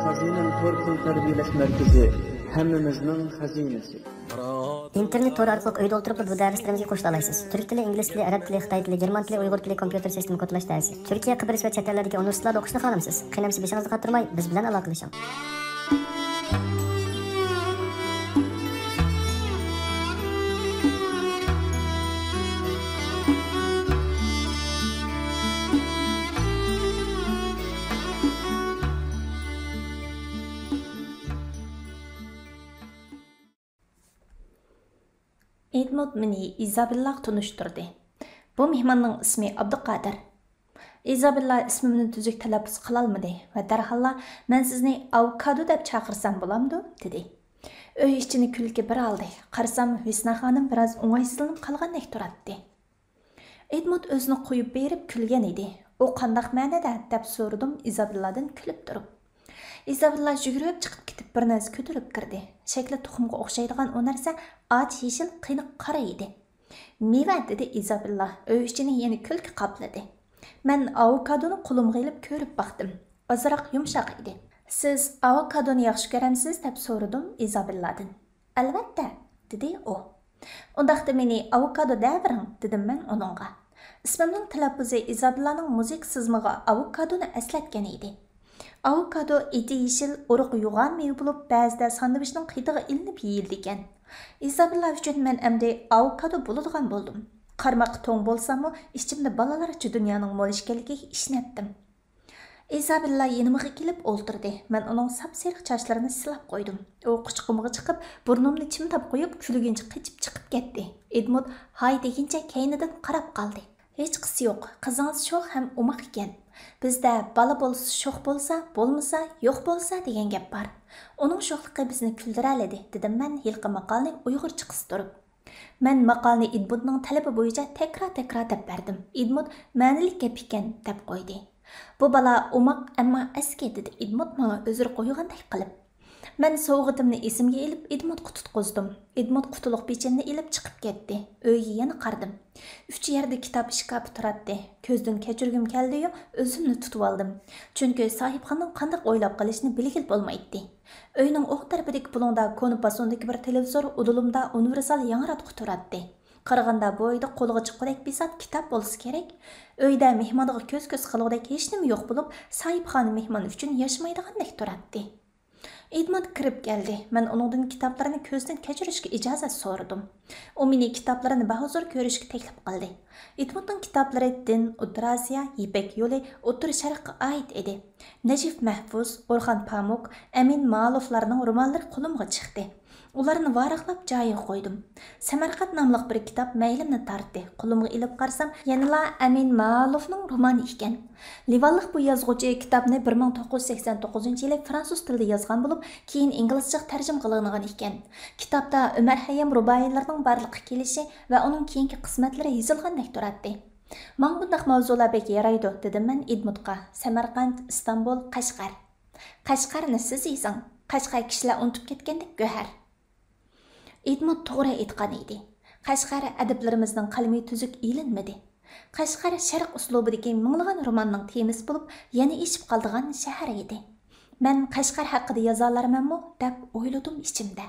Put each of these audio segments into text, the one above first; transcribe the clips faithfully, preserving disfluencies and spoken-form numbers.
خەزىنەم تور پۇل تەربىيەلەش مەركىزى، ھەممىمىزنىڭ خەزىنىسى. ئىنتېرنېت تورى ئارقىلىق ئۆيدە ئولتۇرۇپلا بۇ دەرسلىرىمىزگە قوشۇلالايسىز. تۈرك تىلى، ئىنگلىز تىلى، ئەرەب تىلى، خىتاي تىلى، گېرمان تىلى، ئۇيغۇر تىلى، كومپيۇتېر سىستېما كودلاش دەرسى. تۈركىيە، قەبرىس ۋە چەت ئەللەردىكى ئۇنىۋېرسىتېتلاردا ئوقۇشنى خالامسىز؟ قېنى ئەمىسە بېشىڭىزنى قاتۇرماي، بىز بىلەن ئالاقىلىشىڭ. ئېدموند مېنى ئىزابېللاغا تونۇشتۇردى. بۇ مېھماننىڭ ئىسمى ئابدۇقادىر. ئىزابېللا ئىسمىمنى تۈزۈك تەلەپپۇز قىلالمىدى ۋە دەرھاللا، «مەن سىزنى ئاۋوكادو دەپ چاقىرسام بولامدۇ؟» دېدى. ئۆي ئىچىنى كۈلكە بىر ئالدى. قارىسام، ھۈسنە خانىم بىراز ئوڭايسىزلىنىپ قالغاندەك تۇراتتى. ئېدموند ئۆزىنى قويۇپ بېرىپ كۈلگەن ئىدى. «ئۇ قانداق مەنىدە؟» دەپ سورىدىم ئىزابېللادىن كۈلۈپ تۇرۇپ. ئىزابېللا يۈگۈرۈپ چىقىپ كېتىپ بىر نەرسە كۆتۈرۈپ كىردى. شەكلى تۇخۇمغا ئوخشايدىغان ئۇ نەرسە ئاچ يېشىل قېنىق قارا ئىدى. «مېۋە» دېدى ئىزابېللا. ئۆي ئىچىنى يەنە كۈلكە قاپلىدى. مەن ئاۋوكادونى قولۇمغا ئېلىپ كۆرۈپ باقتىم. ئازراق يۇمشاق ئىدى. «سىز ئاۋوكادونى ياخشى كۆرەمسىز؟» دەپ سورىدىم ئىزابېللادىن. «ئەلۋەتتە» دېدى ئۇ. «ئۇنداقتا مېنى ئاۋوكادو دەۋېرىڭ» دېدىم مەن ئۇنىڭغا. ئىسمىمنىڭ تەلەپپۇزى ئىزابېللانىڭ مۇزىكا سىزمىغا ئاۋوكادونى ئەسلەتكەن ئىدى. ئاۋوكادو ئېتى يېشىل، ئۇرۇقى يوغان مېۋە بولۇپ، بەزىدە ساندۋىچنىڭ قېتىغا ئېلىنىپ يېيىلىدىكەن. ئىزابېللا ئۈچۈن مەن ئەمدى ئاۋوكادو بولىدىغان بولدۇم. قارىماققا توڭ بولساممۇ، ئىچىمدە بالىلارچە دۇنيانىڭ مول ئىكەنلىكىگە ئىشىنەتتىم. ئىزابېللا يېنىمغا كېلىپ ئولتۇردى. مەن ئۇنىڭ ساپسېرىق چاچلىرىنى سىلاپ قويدۇم. ئۇ قۇچىقىمغا چىقىپ، بۇرنۇمنى چىمداپ قويۇپ، كۈلگىنىچە قېچىپ چىقىپ كەتتى. ئېدموند ھاي دېگىنچە كەينىدىن قاراپ قالدى. «ھېچقىسى يوق، قىزىڭىز شوخ ھەم ئوماق ئىكەن. بىزدە بالا بولسا شوخ بولسا، بولمىسا يوق بولسا دېگەن گەپ بار. ئۇنىڭ شوخلۇقى بىزنى كۈلدۈرەلىدى» دېدىم مەن ھېلىقى ماقالىنى ئۇيغۇرچە قىستۇرۇپ. مەن ماقالىنى ئېدموندنىڭ تەلىپى بويىچە تەكرار-تەكرار دەپ بەردىم. ئېدموند «مەنىلىك گەپ ئىكەن» دەپ قويدى. «بۇ بالا ئوماق، ئەمما ئەسكى» دېدى ئېدموند ماڭا ئۆزرە قويغاندەك قىلىپ. مەن سوۋغىتىمنى ئېسىمگە ئېلىپ ئېدموندقا تۇتقۇزدۇم. ئېدموند قۇتىلىق پېچىننى ئېلىپ چىقىپ كەتتى. ئۆيگە يەنە قارىدىم. ئۈچ يەردە كىتاب ئىشكاپى تۇراتتى. كۆزدىن كەچۈرگۈم كەلدىيۇ، ئۆزۈمنى تۇتۇۋالدىم. چۈنكى ساھىبخاننىڭ قانداق ئويلاپ قېلىشىنى بىلگىلى بولمايتتى. ئۆينىڭ ئوڭ تەرىپىدىكى بۇلۇڭدا كونا پاسوندىكى بىر تېلېۋىزور، ئۇدۇلۇمدا ئۇنىۋېرسال ياڭراتقۇ تۇراتتى. قارىغاندا بۇ ئۆيدە قولغا چىققۇدەك بىسات كىتاب بولسا كېرەك. ئۆيدە مېھمانغا كۆز-كۆز قىلغۇدەك ھېچنېمە يوق بولۇپ، ساھىبخانا مېھمان ئۈچۈن ياشىمايدىغاندەك تۇراتتى. ئېدموند كىرىپ كەلدى. مەن ئۇنىڭدىن كىتابلارنى كۆزدىن كەچۈرۈشكە ئىجازەت سورىدىم. ئۇ مېنى كىتابلىرىنى باھۇزۇر كۆرۈشكە تەكلىپ قىلدى. ئېدموندنىڭ كىتابلىرى دىن، ئوتتۇرا ئاسىيا، يىپەك يولى، ئوتتۇرا شەرققە ئائىت ئىدى. نەجىپ مەھپۇز، ئورخان پامۇك، ئەمىن مائالوفلارنىڭ رومانلىرى قولۇمغا چىقتى. ئۇلارنى ۋاراقلاپ جايىغا قويدۇم. سەمەرقەنت ناملىق بىر كىتاب مەيلىمنى تارتتى. قولۇمغا ئېلىپ قارىسام، يەنىلا ئەمىن مائالوفنىڭ رومانى ئىكەن. لىۋانلىق بۇ يازغۇچى كىتابنى بىر مىڭ توققۇز يۈز سەكسەن توققۇزىنچى يىلى فرانسۇز تىلىدا يازغان بولۇپ، كېيىن ئىنگلىزچىغا تەرجىمە قىلىنغان ئىكەن. كىتابتا ئۆمەر ھەييام رۇبائىيلىرىنىڭ بارلىققا كېلىشى ۋە ئۇنىڭ كېيىنكى قىسمەتلىرى يېزىلغاندەك تۇراتتى. ماڭا بۇنداق ماۋزۇلار بەك يارايدۇ، دېدىم مەن ئېدموندقا. سەمەرقەنت، ئىستانبۇل، قەشقەر. قەشقەرنى سىز يېزىڭ. قەشقەر كىشىلەر ئۇنتۇپ كەتكەندەك گۆھەر. ئېدموند توغرا ئېيتقان ئىدى. قەشقەر ئەدىبلىرىمىزنىڭ قەلىمى تۈزۈك ئېلىنمىدى. قەشقەر شەرق ئۇسلۇبىدىكى مىڭلىغان روماننىڭ تېمىسى بولۇپ، يەنە ئېشىپ قالىدىغان شەھەر ئىدى. مەن قەشقەر ھەققىدە يازالارمەنمۇ دەپ ئويلىدىم ئىچىمدە.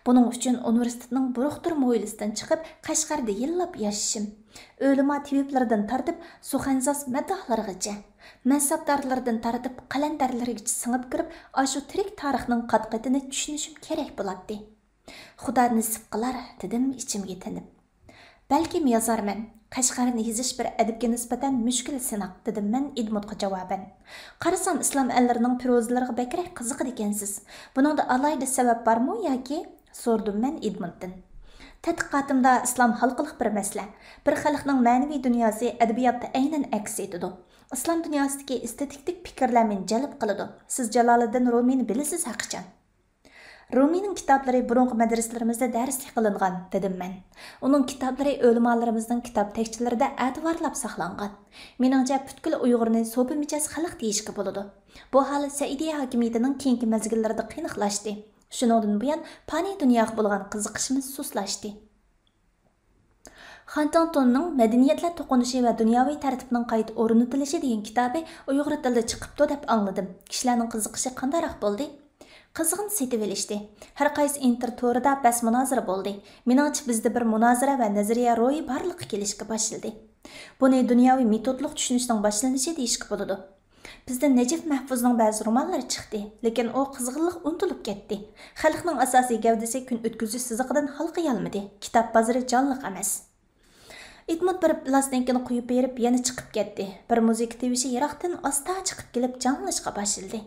بۇنىڭ ئۈچۈن ئۇنىۋېرسىتېتنىڭ بۇرۇقتۇر مۇھىلىسىدىن چىقىپ، قەشقەردە يىللاپ ياشىشىم، ئۆلىما تېۋىپلىرىدىن تارتىپ سۇخەنزاس مەدداھلىرىغىچە، مەنسەپدارلىرىدىن تارتىپ قەلەندەرلىرىگىچە سىڭىپ كىرىپ، ئاشۇ تىرىك تارىخنىڭ قات-قېتىنى چۈشىنىشىم كېرەك بولاتتى. «خۇدا نېسىپ قىلار» دېدىم ئىچىمگە تىنىپ. «بەلكىم يازارمەن. قەشقەرنى يېزىش بىر ئەدىبكە نىسبەتەن مۈشكۈل سىناق» دېدىم مەن ئېدموندقا جاۋابەن. «قارىسام، ئىسلام ئەللىرىنىڭ پىروزىلىرىغا بەكرەك قىزىقىدىكەنسىز. بۇنىڭدا ئالاھىدە سەۋەب بارمۇ ياكى؟» سورىدىم مەن ئېدموندتىن. تەتقىقاتىمدا ئىسلام ھالقىلىق بىر مەسىلە. بىر خەلقنىڭ مەنىۋى دۇنياسى ئەدەبىياتتا ئەينەن ئەكس ئېتىدۇ. ئىسلام دۇنياسىدىكى ئېستېتىكتىك پىكىرلەر مېنى جەلپ قىلىدۇ. سىز جالالىدىن رۇمىينى بىلىسىز ھەقىچان؟ «رۇمىينىڭ كىتابلىرى بۇرۇنقى مەدرىسىلىرىمىزدە دەرسلىك قىلىنغان» دېدىم مەن. «ئۇنىڭ كىتابلىرى ئۆلىمالىرىمىزنىڭ كىتاب تەكچىلىرىدە ئەتىۋارلاپ ساقلانغان. مېنىڭچە، پۈتكۈل ئۇيغۇرنى سوپى مىجەز خەلق دېيىشكە بولىدۇ. بۇ ھال سەئىدىيە ھاكىمىيىتىنىڭ كېيىنكى مەزگىللىرىدە قېنىقلاشتى. شۇنىڭدىن بۇيان پانىي دۇنياغا بولغان قىزىقىشىمىز سۇسلاشتى.» خان تاڭتوننىڭ مەدەنىيەتلەر توقۇنۇشى ۋە دۇنياۋى تەرتىپنىڭ قايتا ئورنىتىلىشى دېگەن كىتابى ئۇيغۇر تىلىدا چىقىپتۇ دەپ ئاڭلىدىم. كىشىلەرنىڭ قىزىقىشى قانداقراق بولدى؟ قىزغىن سېتىۋېلىشتى. ھەر قايسى ئىنتېر تورىدا بەس مۇنازىرە بولدى. مېنىڭچە، بىزدە بىر مۇنازىرە ۋە نەزەرىيە روھى بارلىققا كېلىشكە باشلىدى. بۇنى دۇنياۋى مېتودلۇق چۈشىنىشنىڭ باشلىنىشى دېيىشكە بولىدۇ. بىزدە نەجىپ مەھپۇزنىڭ بەزى رومانلىرى چىقتى، لېكىن ئۇ قىزغىنلىق ئۇنتۇلۇپ كەتتى. خەلقنىڭ ئاساسىي گەۋدىسى كۈن ئۆتكۈزۈش سىزىقىدىن ھالقىيالمىدى. كىتاب بازىرى جانلىق ئەمەس. ئېدموند بىر پىلاستىنكىنى قويۇپ بېرىپ، يەنە چىقىپ كەتتى. بىر مۇزىكا تىۋىشى يىراقتىن ئاستا چىقىپ كېلىپ، جانلىنىشقا باشلىدى.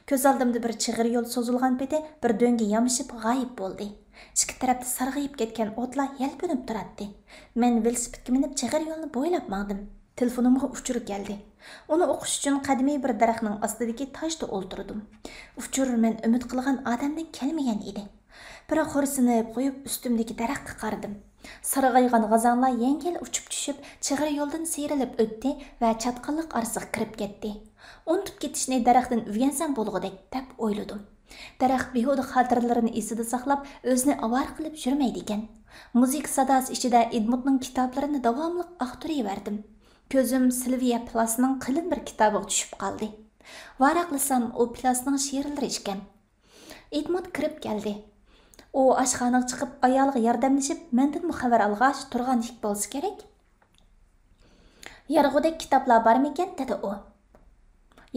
كۆز ئالدىمدا بىر چىغىر يول سوزۇلغان پېتى بىر دۆڭگە يامىشىپ غايىب بولدى. ئىككى تەرەپتە سارغىيىپ كەتكەن ئوتلار يەلپۈنۈپ تۇراتتى. مەن ۋېلىسىپىتكە مىنىپ چىغىر يولنى بويلاپ ماڭدىم. تېلېفونۇمغا ئۇچۇر كەلدى. ئۇنى ئوقۇش ئۈچۈن قەدىمىي بىر دەرەخنىڭ ئاستىدىكى تاجدا ئولتۇردۇم. ئۇچۇر مەن ئۈمىد قىلغان ئادەمدىن كەلمىگەن ئىدى. بىراق خورسىنىپ قويۇپ، ئۈستۈمدىكى دەرەخكە قارىدىم. سارغايغان غازاڭلار يەڭگىل ئۇچۇپ چۈشۈپ، چىغىر يولدىن سىيرىلىپ ئۆتتى ۋە چاتقاللىق ئارىسىغا كىرىپ كەتتى. ئۇنتۇپ كېتىشنى دەرەختىن ئۆگەنسەم بولغۇدەك، دەپ ئويلىدىم. دەرەخ بىھۇدە خاتىرىلىرىنى ئېسىدە ساقلاپ، ئۆزىنى ئاۋارە قىلىپ يۈرمەيدىكەن. مۇزىكا ساداسى ئىچىدە ئېدموندنىڭ كىتابلىرىنى داۋاملىق ئاختۇرۇۋەردىم. كۆزۈم سىلۋىيە پلاسنىڭ قېلىن بىر كىتابىغا چۈشۈپ قالدى. ۋاراقلىسام، ئۇ پلاسنىڭ شېئىرلىرى ئىكەن. ئېدموند كىرىپ كەلدى. ئۇ ئاشخانىغا چىقىپ، ئايالىغا ياردەملىشىپ، مەندىنمۇ خەۋەر ئالغاچ، تۇرغان ئىكەن بولسا كېرەك. يارغۇدەك كىتابلار بارمىكەن؟ دېدى ئۇ.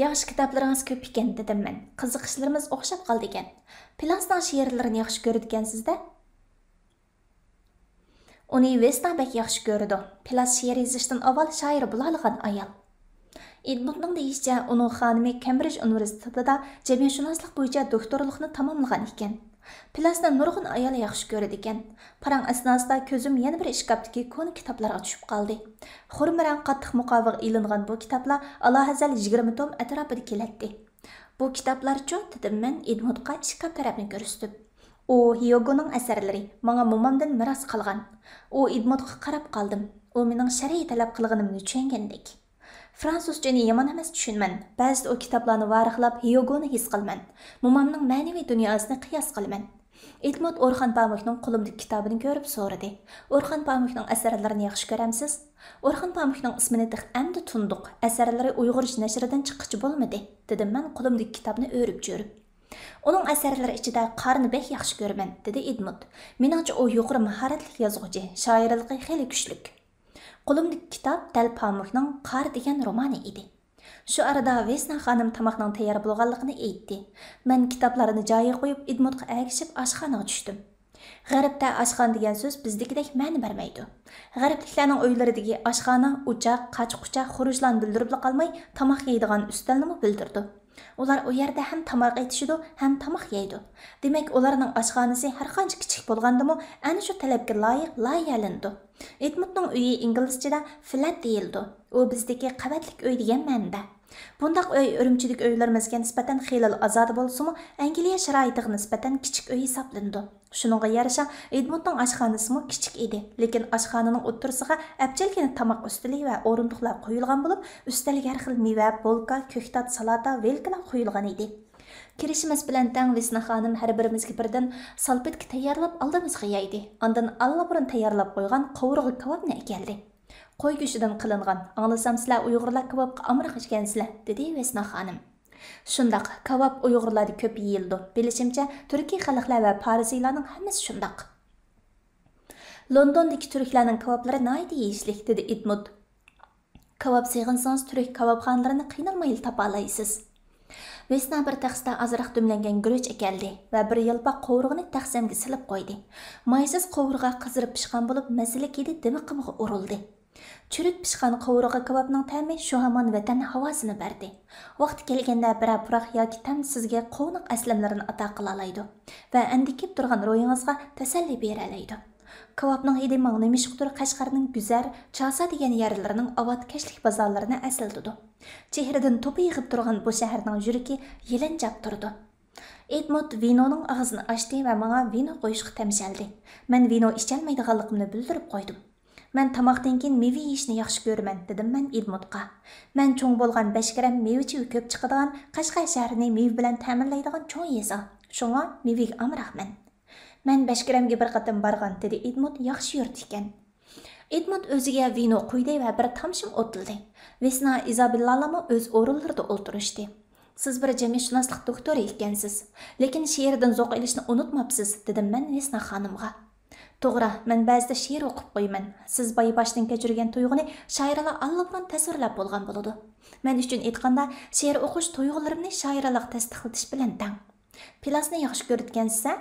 ياخشى كىتابلىرىڭىز كۆپ ئىكەن، دېدىم مەن. قىزىقىشلىرىمىز ئوخشاپ قالىدىكەن. پلاسنىڭ شېئىرلىرىنى ياخشى كۆرىدىكەنسىز-دە؟ ئۇنى ۋېسنا بەك ياخشى كۆرىدۇ. پلاس شېئىر يېزىشتىن ئاۋۋال شائىر بولالىغان ئايال. ئېدموندنىڭ دېيىشىچە، ئۇنىڭ خانىمى كەمبرىج ئۇنىۋېرسىتېتىدا جەمئىيەتشۇناسلىق بويىچە دوكتورلۇقنى تاماملىغان ئىكەن. پلاسنى نۇرغۇن ئايال ياخشى كۆرىدىكەن. پاراڭ ئەسناسىدا كۆزۈم يەنە بىر ئىشكاپتىكى كونا كىتابلارغا چۈشۈپ قالدى. خۇرمىرەڭ قاتتىق مۇقاۋىغا ئېلىنغان بۇ كىتابلار ئالاھەزەل يىگىرمە توم ئەتراپىدا كېلەتتى. بۇ كىتابلارچۇ؟ دېدىم مەن ئېدموندقا ئىشكاپ تەرەپنى كۆرسىتىپ. ئۇ ھيوگونىڭ ئەسەرلىرى، ماڭا مومامدىن مىراس قالغان. ئۇ ئېدموندقا قاراپ قالدىم. ئۇ مېنىڭ شەرئىي تەلەپ قىلغىنىمنى چۈشەنگەندەك. فرانسۇزچىنى يامان ئەمەس چۈشىنىمەن. بەزىدە ئۇ كىتابلارنى ۋارىقلاپ، ھيوگونى ھېس قىلىمەن. مومامنىڭ مەنىۋى دۇنياسىنى قىياس قىلىمەن. ئېدموند ئورخان پامۇكنىڭ قولۇمدىكى كىتابىنى كۆرۈپ سورىدى. ئورخان پامۇكنىڭ ئەسەرلىرىنى ياخشى كۆرەمسىز؟ ئورخان پامۇكنىڭ ئىسمىنى تېخى ئەمدى تونۇدۇق. ئەسەرلىرى ئۇيغۇرچە نەشردىن چىققىچە بولمىدى، دېدىم مەن قولۇمدىكى كىتابنى ئۆرۈپ چۆرۈپ. ئۇنىڭ ئەسەرلىرى ئىچىدە قارنى بەك ياخشى كۆرىمەن، دېدى ئېدموند. مېنىڭچە ئۇ يۇقىرى ماھارەتلىك يازغۇچى، شائىرلىقى خېلى كۈچلۈك. قولۇمدىكى كىتاب دەل پامۇكنىڭ قار دېگەن رومانى ئىدى. شۇ ئارىدا ۋېسنا خانىم تاماقنىڭ تەييار بولغانلىقىنى ئېيتتى. مەن كىتابلارنى جايىغا قويۇپ، ئېدموندقا ئەگىشىپ ئاشخانىغا چۈشتۈم. غەربتە ئاشخانا دېگەن سۆز بىزدىكىدەك مەنە بەرمەيدۇ. غەربلىكلەرنىڭ ئۆيلىرىدىكى ئاشخانا، ئوچاق، قاچا-قۇچا، خۇرۇچلارنى بىلدۈرۈپلا قالماي، تاماق يەيدىغان ئۈستەلنىمۇ بىلدۈرىدۇ. ئۇلار ئۇ يەردە ھەم تاماق ئېتىشىدۇ، ھەم تاماق يەيدۇ. دېمەك، ئۇلارنىڭ ئاشخانىسى ھەرقانچە كىچىك بولغاندىمۇ، ئەنە شۇ تەلەپكە لايىق لايىھەلىنىدۇ. ئېدموندنىڭ ئۆيى ئىنگلىزچىدە فلەت دېيىلىدۇ. ئۇ بىزدىكى قەۋەتلىك ئۆي دېگەن مەنىدە. بۇنداق ئۆي ئۈرۈمچىدىكى ئۆيلىرىمىزگە نىسبەتەن خېلىلا ئازادە بولسىمۇ، ئەنگلىيە شارائىتىغا نىسبەتەن كىچىك ئۆي ھېسابلىنىدۇ. شۇنىڭغا يارىشا، ئېدموندنىڭ ئاشخانىسىمۇ كىچىك ئىدى، لېكىن ئاشخانىنىڭ ئوتتۇرىسىغا ئەپچىلگىنە تاماق ئۈستىلى ۋە ئورۇندۇقلار قويۇلغان بولۇپ، ئۈستەلگە ھەر خىل مېۋە، بولكا، كۆكتات، سالاتا، ۋىلكىلار قويۇلغان ئىدى. كىرىشىمىز بىلەن تەڭ ۋېسنا خانىم ھەر بىرىمىزگە بىردىن سالپېتكا تەييارلاپ ئالدىمىزغا يايدى. ئاندىن ئاللىبۇرۇن تەييارلاپ قويغان قوۋۇرغا كاۋاپنى ئەكەلدى. قوي گۆشىدىن قىلىنغان. ئاڭلىسام، سىلەر ئۇيغۇرلار كاۋاپقا ئامراق ئىكەنسىلەر، دېدى ۋېسنا خانىم. شۇنداق، كاۋاپ ئۇيغۇرلاردا كۆپ يېيىلىدۇ. بىلىشىمچە، تۈركىي خەلقلەر ۋە پارسىيلارنىڭ ھەممىسى شۇنداق. لوندوندىكى تۈركلەرنىڭ كاۋاپلىرى ناھايىتى يېيىشلىك، دېدى ئېدموند. كاۋاپ سېغىنسىڭىز، تۈرك كاۋاپخانىلىرىنى قىينالمايلا تاپالايسىز. ۋېسنا بىر تەخسىدە ئازراق دۈملەنگەن گۈرۈچ ئەكەلدى ۋە بىر يالپاق قوۋۇرغىنى تەخسەمگە سېلىپ قويدى. مايسىز قوۋۇرغا قىزىرىپ پىشقان بولۇپ، مەززىلىك ھىدى دىمىقىمغا ئۇرۇلدى. چۈرۈك پىشقان قوۋۇرغا كاۋاپنىڭ تەمى شۇ ھامان ۋەتەن ھاۋاسىنى بەردى. ۋاقتى كەلگەندە بىرەر پۇراق ياكى تەم سىزگە قوۋۇق ئەسلىمىلىرىنى ئاتا قىلالايدۇ ۋە ئەندىكىپ تۇرغان روھىڭىزغا تەسەللى بېرەلەيدۇ. كاۋاپنىڭ ھىدى ماڭا نېمىشقىدۇر قەشقەرنىڭ گۈزەر، چاسا دېگەن يەرلىرىنىڭ ئاۋاتكەشلىك بازارلىرىنى ئەسلىتىدۇ. چېھرىدىن توپا يېغىپ تۇرغان بۇ شەھەرنىڭ يۈرىكى يېلىنجاپ تۇرىدۇ. ئېدموند ۋىنونىڭ ئاغزىنى ئاچتى ۋە ماڭا ۋىنو قويۇشقا تەمشەلدى. مەن ۋىنو ئىچەلمەيدىغانلىقىمنى بىلدۈرۈپ قويدۇم. مەن تاماقتىن كېيىن مېۋە يېيىشنى ياخشى كۆرىمەن، دېدىم مەن ئېدموندقا. مەن چوڭ بولغان بەشكىرەم مېۋە-چېۋە كۆپ چىقىدىغان، قەشقەر شەھىرىنى مېۋە بىلەن تەمىنلەيدىغان چوڭ يېزا. شۇڭا مېۋىگە ئامراقمەن. مەن بەشكىرەمگە بىر قېتىم بارغان، دېدى ئېدموند ياخشى يۇرت ئىكەن. ئېدموند ئۆزىگە ۋىنو قۇيدى ۋە بىر تامچىمۇ ئوتلىدى. ۋېسنا ئىزابېللالارمۇ ئۆز ئورۇنلىرىدا ئولتۇرۇشتى. سىز بىر جەمئىيەتشۇناسلىق دوكتورى ئىكەنسىز، لېكىن شېئىردىن زوق ئېلىشنى ئۇنتۇماپسىز، دېدىم مەن ۋېسنا خانىمغا. توغرا، مەن بەزىدە شېئىر ئوقۇپ قويىمەن. سىز بايا باشتىن كەچۈرگەن تۇيغۇنى شائىرلار ئاللىبۇرۇن تەسۋىرلەپ بولغان بولىدۇ. مەن ئۈچۈن ئېيتقاندا، شېئىر ئوقۇش تۇيغۇلىرىمنى شائىرلارغا تەستىقلىتىش بىلەن تەڭ. پىلاسنى ياخشى كۆرىدىكەنسىز ھە؟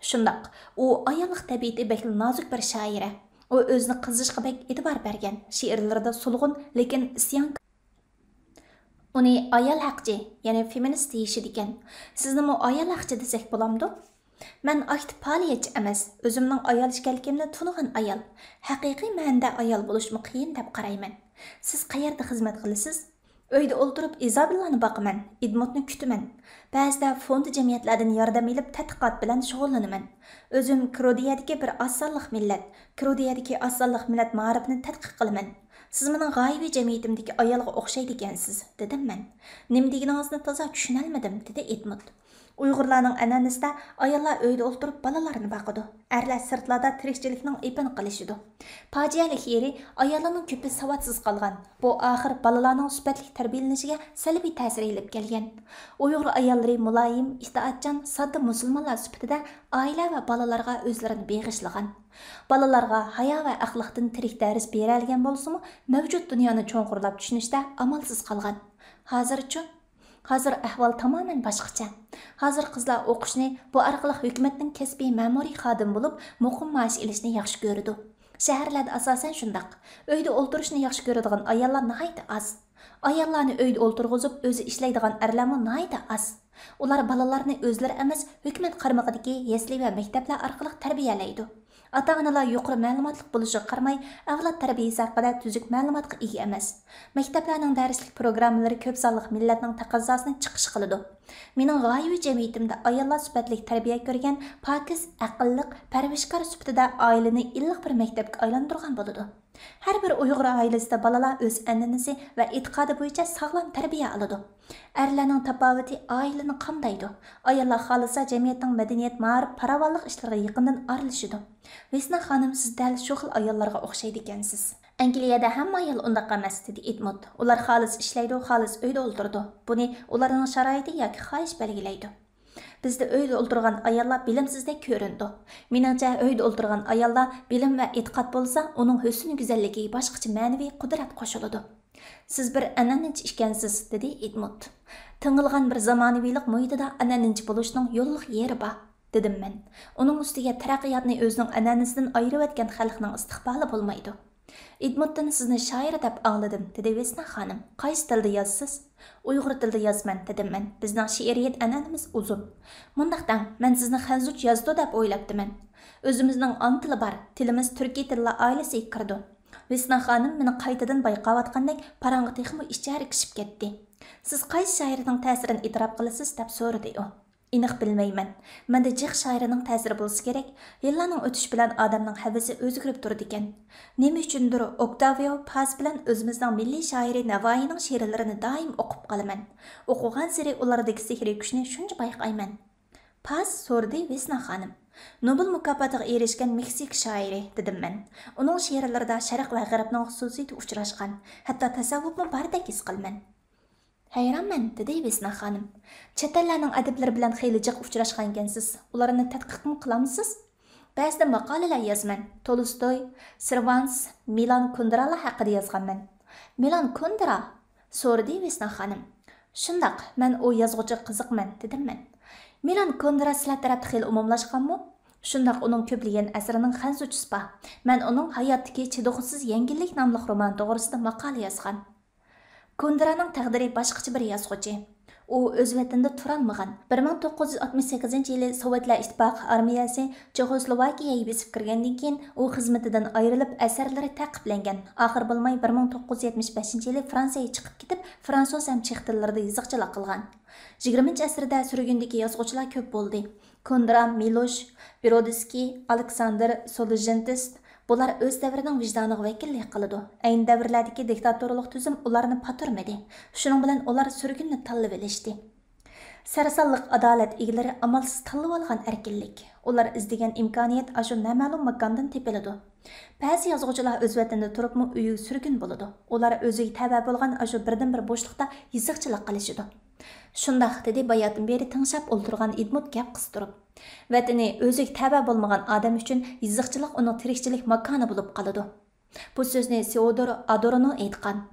شۇنداق. ئۇ ئاياللىق تەبىئىتى بەكلا نازۇك بىر شائىرە. ئۇ ئۆزىنى قىزىشقا بەك ئېتىبار بەرگەن. شېئىرلىرىدا سولغۇن، لېكىن ئىسيانكار. ئۇنى ئايال ھەقچى، يەنى فېمىنىست دېيىشىدىكەن. سىزنىمۇ ئايال ھەقچى دېسەك بولامدۇ؟ مەن ئاكتىپ پائالىيەتچى ئەمەس، ئۆزۈمنىڭ ئايال ئىكەنلىكىمنى تونۇغان ئايال. ھەقىقىي مەنىدە ئايال بولۇشمۇ قىيىن دەپ قارايمەن. سىز قەيەردە خىزمەت قىلىسىز؟ ئۆيدە ئولتۇرۇپ ئىزابېللانى باقىمەن، ئېدموندنى كۈتىمەن. بەزىدە فوند جەمئىيەتلەردىن ياردەم ئېلىپ تەتقىقات بىلەن شۇغۇللىنىمەن. ئۆزۈم كرودىيەدىكى بىر ئاز سانلىق مىللەت، كرودىيەدىكى ئاز سانلىق مىللەت مائارىپىنى تەتقىق قىلىمەن. سىز مېنىڭ غايىۋى جەمئىيىتىمدىكى ئايالغا ئوخشايدىكەنسىز، دېدىم مەن. نېمە دېگىنىڭىزنى تازا چۈشىنەلمىدىم، دېدى ئېدموند. ئۇيغۇرلارنىڭ ئەنئەنىسىدە ئاياللار ئۆيدە ئولتۇرۇپ بالىلارنى باقىدۇ، ئەرلەر سىرتلاردا تىرىكچىلىكنىڭ ئېپىنى قىلىشىدۇ. پاجىئەلىك يېرى، ئاياللارنىڭ كۆپى ساۋاتسىز قالغان. بۇ ئاخىر بالىلارنىڭ سۈپەتلىك تەربىيەلىنىشىگە سەلبىي تەسىر ئېلىپ كەلگەن. ئۇيغۇر ئاياللىرى مۇلايىم، ئىتائەتچان، ساددا مۇسۇلمانلار سۈپىتىدە ئائىلە ۋە بالىلارغا ئۆزلىرىنى بېغىشلىغان. بالىلارغا ھايا ۋە ئەخلاقتىن تىرىك دەرس بېرەلىگەن بولسىمۇ، مەۋجۇت دۇنيانى چوڭقۇرلاپ چۈشىنىشتە ئامالسىز قالغان. ھازىرچۇ؟ ھازىر ئەھۋال تامامەن باشقىچە. ھازىر قىزلار ئوقۇشنى، بۇ ئارقىلىق ھۆكۈمەتنىڭ كەسپىي مەمۇرىي خادىمى بولۇپ، مۇقىم مائاش ئېلىشنى ياخشى كۆرىدۇ. شەھەرلەردە ئاساسەن شۇنداق. ئۆيدە ئولتۇرۇشنى ياخشى كۆرىدىغان ئاياللار ناھايىتى ئاز. ئاياللارنى ئۆيدە ئولتۇرغۇزۇپ، ئۆزى ئىشلەيدىغان ئەرلەرمۇ ناھايىتى ئاز. ئۇلار بالىلارنى ئۆزلىرى ئەمەس، ھۆكۈمەت قارمىقىدىكى يەسلى ۋە مەكتەپلەر ئارقىلىق تەربىيەلەيدۇ. ئاتا-ئانىلار يۇقىرى مەلۇماتلىق بولۇشىغا قارىماي، ئەۋلاد تەربىيىسى ھەققىدە تۈزۈك مەلۇماتقا ئىگە ئەمەس. مەكتەپلەرنىڭ دەرسلىك پروگراممىلىرى كۆپ سانلىق مىللەتنىڭ تەقەززاسىنى چىقىش قىلىدۇ. مېنىڭ غايىۋى جەمئىيىتىمدە ئاياللار سۈپەتلىك تەربىيە كۆرگەن، پاكىز، ئەقىللىق، پەرۋىشكار سۈپىتىدە ئائىلىنى ئىللىق بىر مەكتەپكە ئايلاندۇرغان بولىدۇ. ھەر بىر ئۇيغۇر ئائىلىسىدە بالىلار ئۆز ئەنئەنىسى ۋە ئېتىقادى بويىچە ساغلام تەربىيە ئالىدۇ. ئەرلەرنىڭ تاپاۋىتى ئائىلىنى قامدايدۇ. ئاياللار خالىسا، جەمئىيەتنىڭ مەدەنىيەت، مائارىپ، پاراۋانلىق ئىشلىرىغا يېقىندىن ئارىلىشىدۇ. ۋېسنا خانىم، سىز دەل شۇ خىل ئاياللارغا ئوخشايدىكەنسىز. ئەنگلىيەدە ھەممە ئايال ئۇنداق ئەمەس، دېدى ئېدموند. ئۇلار خالىس ئىشلەيدۇ، خالىس ئۆيدە ئولتۇرىدۇ. بۇنى ئۇلارنىڭ شارائىتى ياكى خاھىش بەلگىلەيدۇ. بىزدە ئۆيدە ئولتۇرغان ئاياللار بىلىمسىزدەك كۆرۈنىدۇ. مېنىڭچە، ئۆيدە ئولتۇرغان ئايالدا بىلىم ۋە ئېتىقاد بولسا، ئۇنىڭ ھۆسن گۈزەللىكىگە باشقىچە مەنىۋى قۇدرەت قوشۇلىدۇ. سىز بىر ئەنئەنىچى ئىكەنسىز، دېدى ئېدموند. تېڭىلغان بىر زامانىۋىلىق مۇھىتىدا ئەنئەنىچى بولۇشنىڭ يوللۇق يېرى بار، دېدىم مەن. ئۇنىڭ ئۈستىگە تەرەققىياتنى ئۆزىنىڭ ئەنئەنىسىدىن ئايرىۋەتكەن خەلقنىڭ ئىستىقبالى بولمايدۇ. ئېدموندتىن سىزنى شائىر دەپ ئاڭلىدىم، دېدى ۋېسنا خانىم. قايسى تىلدا يازىسىز؟ ئۇيغۇر تىلىدا يازىمەن، دېدىم مەن. بىزنىڭ شېئىرىيەت ئەنئەنىمىز ئۇزۇن. مۇنداق دەڭ، مەن سىزنى خەنزۇچە يازىدۇ دەپ ئويلاپتىمەن. ئۆزىمىزنىڭ ئانا تىلى بار، تىلىمىز تۈركىي تىللار ئائىلىسىگە كىرىدۇ. ۋېسنا خانىم مېنى قايتىدىن بايقاۋاتقاندەك پاراڭغا تېخىمۇ ئىچەرى كىشىپ كەتتى. سىز قايسى شائىرنىڭ تەسىرىنى ئېتىراپ قىلىسىز؟ دەپ سورىدى ئۇ. ئېنىق بىلمەيمەن. مەندە جىق شائىرنىڭ تەسىرى بولسا كېرەك. يىللارنىڭ ئۆتۈشى بىلەن ئادەمنىڭ ھەۋىسى ئۆزگىرىپ تۇرىدىكەن. نېمە ئۈچۈندۇر ئوكتاۋىئو پاز بىلەن ئۆزىمىزنىڭ مىللىي شائىرى نەۋائىينىڭ شېئىرلىرىنى دائىم ئوقۇپ قالىمەن. ئوقۇغانسېرى ئۇلاردىكى سېھرىي كۈچنى شۇنچە بايقايمەن. پاز؟ سورىدى ۋېسنا خانىم. نوبېل مۇكاپاتىغا ئېرىشكەن مېكسىكا شائىرى، دېدىم مەن. ئۇنىڭ شېئىرلىرىدا شەرق ۋە غەربنىڭ خۇسۇسىيىتى ئۇچراشقان، ھەتتا تەسەۋۋۇپمۇ باردەك ھېس قىلىمەن. ھەيرانمەن، دېدى ۋېسنا خانىم. چەت ئەللەرنىڭ ئەدىبلىرى بىلەن خېلى جىق ئۇچراشقانكەنسىز، ئۇلارنى تەتقىقمۇ قىلامسىز؟ بەزىدە ماقالىلەر يازىمەن. تولستوي، سېرۋانتس، مىلان كۇندېرالار ھەققىدە يازغانمەن. مىلان كۇندېرا؟ سورىدى ۋېسنا خانىم. شۇنداق، مەن ئۇ يازغۇچىغا قىزىقىمەن، دېدىم مەن. مىلان كۇندېرا سىلەر تەرەپتە خېلى ئومۇملاشقانمۇ؟ شۇنداق، ئۇنىڭ كۆپلىگەن ئەسىرىنىڭ خەنزۇچىسى بار. مەن ئۇنىڭ ھاياتتىكى چىدىغۇسىز يەڭگىللىك ناملىق رومانى توغرىسىدا ماقالە يازغان. كۇندېرانىڭ تەقدىرى باشقىچە بىر يازغۇچى. ئۇ ئۆز ۋەتىنىدە تۇرالمىغان. بىر مىڭ توققۇز يۈز ئاتمىش سەككىزىنچى يىلى سوۋېتلار ئىتتىپاقى ئارمىيەسى چېخوسلوۋاكىيەگە بېسىپ كىرگەندىن كېيىن، ئۇ خىزمىتىدىن ئايرىلىپ، ئەسەرلىرى تەقىبلەنگەن. ئاخىرى بولماي بىر مىڭ توققۇز يۈز يەتمىش بەشىنچى يىلى فرانسىيەگە چىقىپ كېتىپ، فرانسۇز ھەم چېخ تىللىرىدا يېزىقچىلىق قىلغان. يىگىرمىنچى ئەسىردە سۈرگۈندىكى يازغۇچىلار كۆپ بولدى. كوندرا، مىلوش، برودسكىي، ئالېكساندىر سولژېنتس، بۇلار ئۆز دەۋرىنىڭ ۋىجدانىغا ۋەكىللىك قىلىدۇ. ئەينى دەۋرلەردىكى دىكتاتورلۇق تۈزۈم ئۇلارنى پاتۇرمىدى. شۇنىڭ بىلەن ئۇلار سۈرگۈننى تاللىۋېلىشتى. سەرسانلىق ئادالەت ئىگىلىرى ئامالسىز تاللىۋالغان ئەركىنلىك. ئۇلار ئىزدىگەن ئىمكانىيەت ئاشۇ نامەلۇم ماكاندىن تېپىلىدۇ. بەزى يازغۇچىلار ئۆز ۋەتىنىدە تۇرۇپمۇ ئۆيىگە سۈرگۈن بولىدۇ. ئۇلار ئۆزىگە تەۋە بولغان ئاشۇ بىردىنبىر بوشلۇقتا يېزىقچىلىق قىلىشىدۇ. شۇنداق، دېدى باياتىن بېرى تىڭشاپ ئولتۇرغان ئېدموند گەپ قىستۇرۇپ. ۋەتىنى ئۆزىگە تەۋە بولمىغان ئادەم ئۈچۈن يېزىقچىلىق ئۇنىڭ تىرىكچىلىك ماكانى بولۇپ قالىدۇ. بۇ سۆزنى سېئودور ئادورنو ئېيتقان.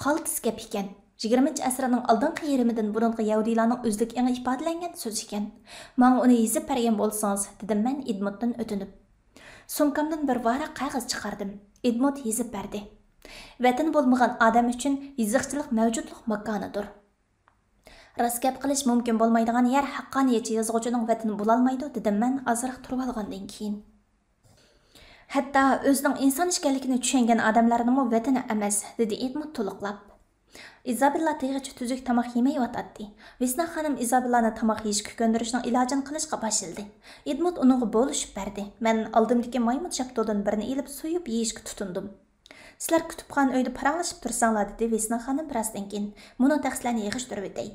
قالتىس گەپ ئىكەن. يىگىرمىنچى ئەسىرنىڭ ئالدىنقى يېرىمىدىن بۇرۇنقى يەھۇدىيلارنىڭ ئۆزلۈك ئېڭى ئىپادىلەنگەن سۆز ئىكەن. ماڭا ئۇنى يېزىپ بەرگەن بولسىڭىز، دېدىم مەن ئېدموندتىن ئۆتۈنۈپ. سومكامدىن بىر ۋاراق قەغەز چىقاردىم. ئېدموند يېزىپ بەردى. ۋەتىنى بولمىغان ئادەم ئۈچۈن يېزىقچىلىق مەۋجۇتلۇق ماكانىدۇر. راست گەپ قىلىش مۇمكىن بولمايدىغان يەر ھەققانىيەتچى يازغۇچىنىڭ ۋەتىنى بولالمايدۇ، دېدىم مەن ئازراق تۇرۇۋالغاندىن كېيىن. ھەتتا ئۆزىنىڭ ئىنسان ئىكەنلىكىنى چۈشەنگەن ئادەملەرنىڭمۇ ۋەتىنى ئەمەس، دېدى ئېدموند تولۇقلاپ. ئىزابېللا تېخىچە تۈزۈك تاماق يېمەيۋاتاتتى. ۋېسنا خانىم ئىزابېللانى تاماق يېيىشكە كۆندۈرۈشنىڭ ئىلاجىنى قىلىشقا باشلىدى. ئېدموند ئۇنىڭغا بولۇشۇپ بەردى. مەن ئالدىمدىكى مايمۇن شاپتۇلىدىن بىرنى ئېلىپ سويۇپ يېيىشكە تۇتۇندۇم. سىلەر كۇتۇپخانا ئۆيدە پاراڭلىشىپ تۇرساڭلار، دېدى ۋېسنا خانىم بىرازدىن كېيىن. مۇنۇ تەخسىلەرنى يىغىشتۇرۇۋېتەي.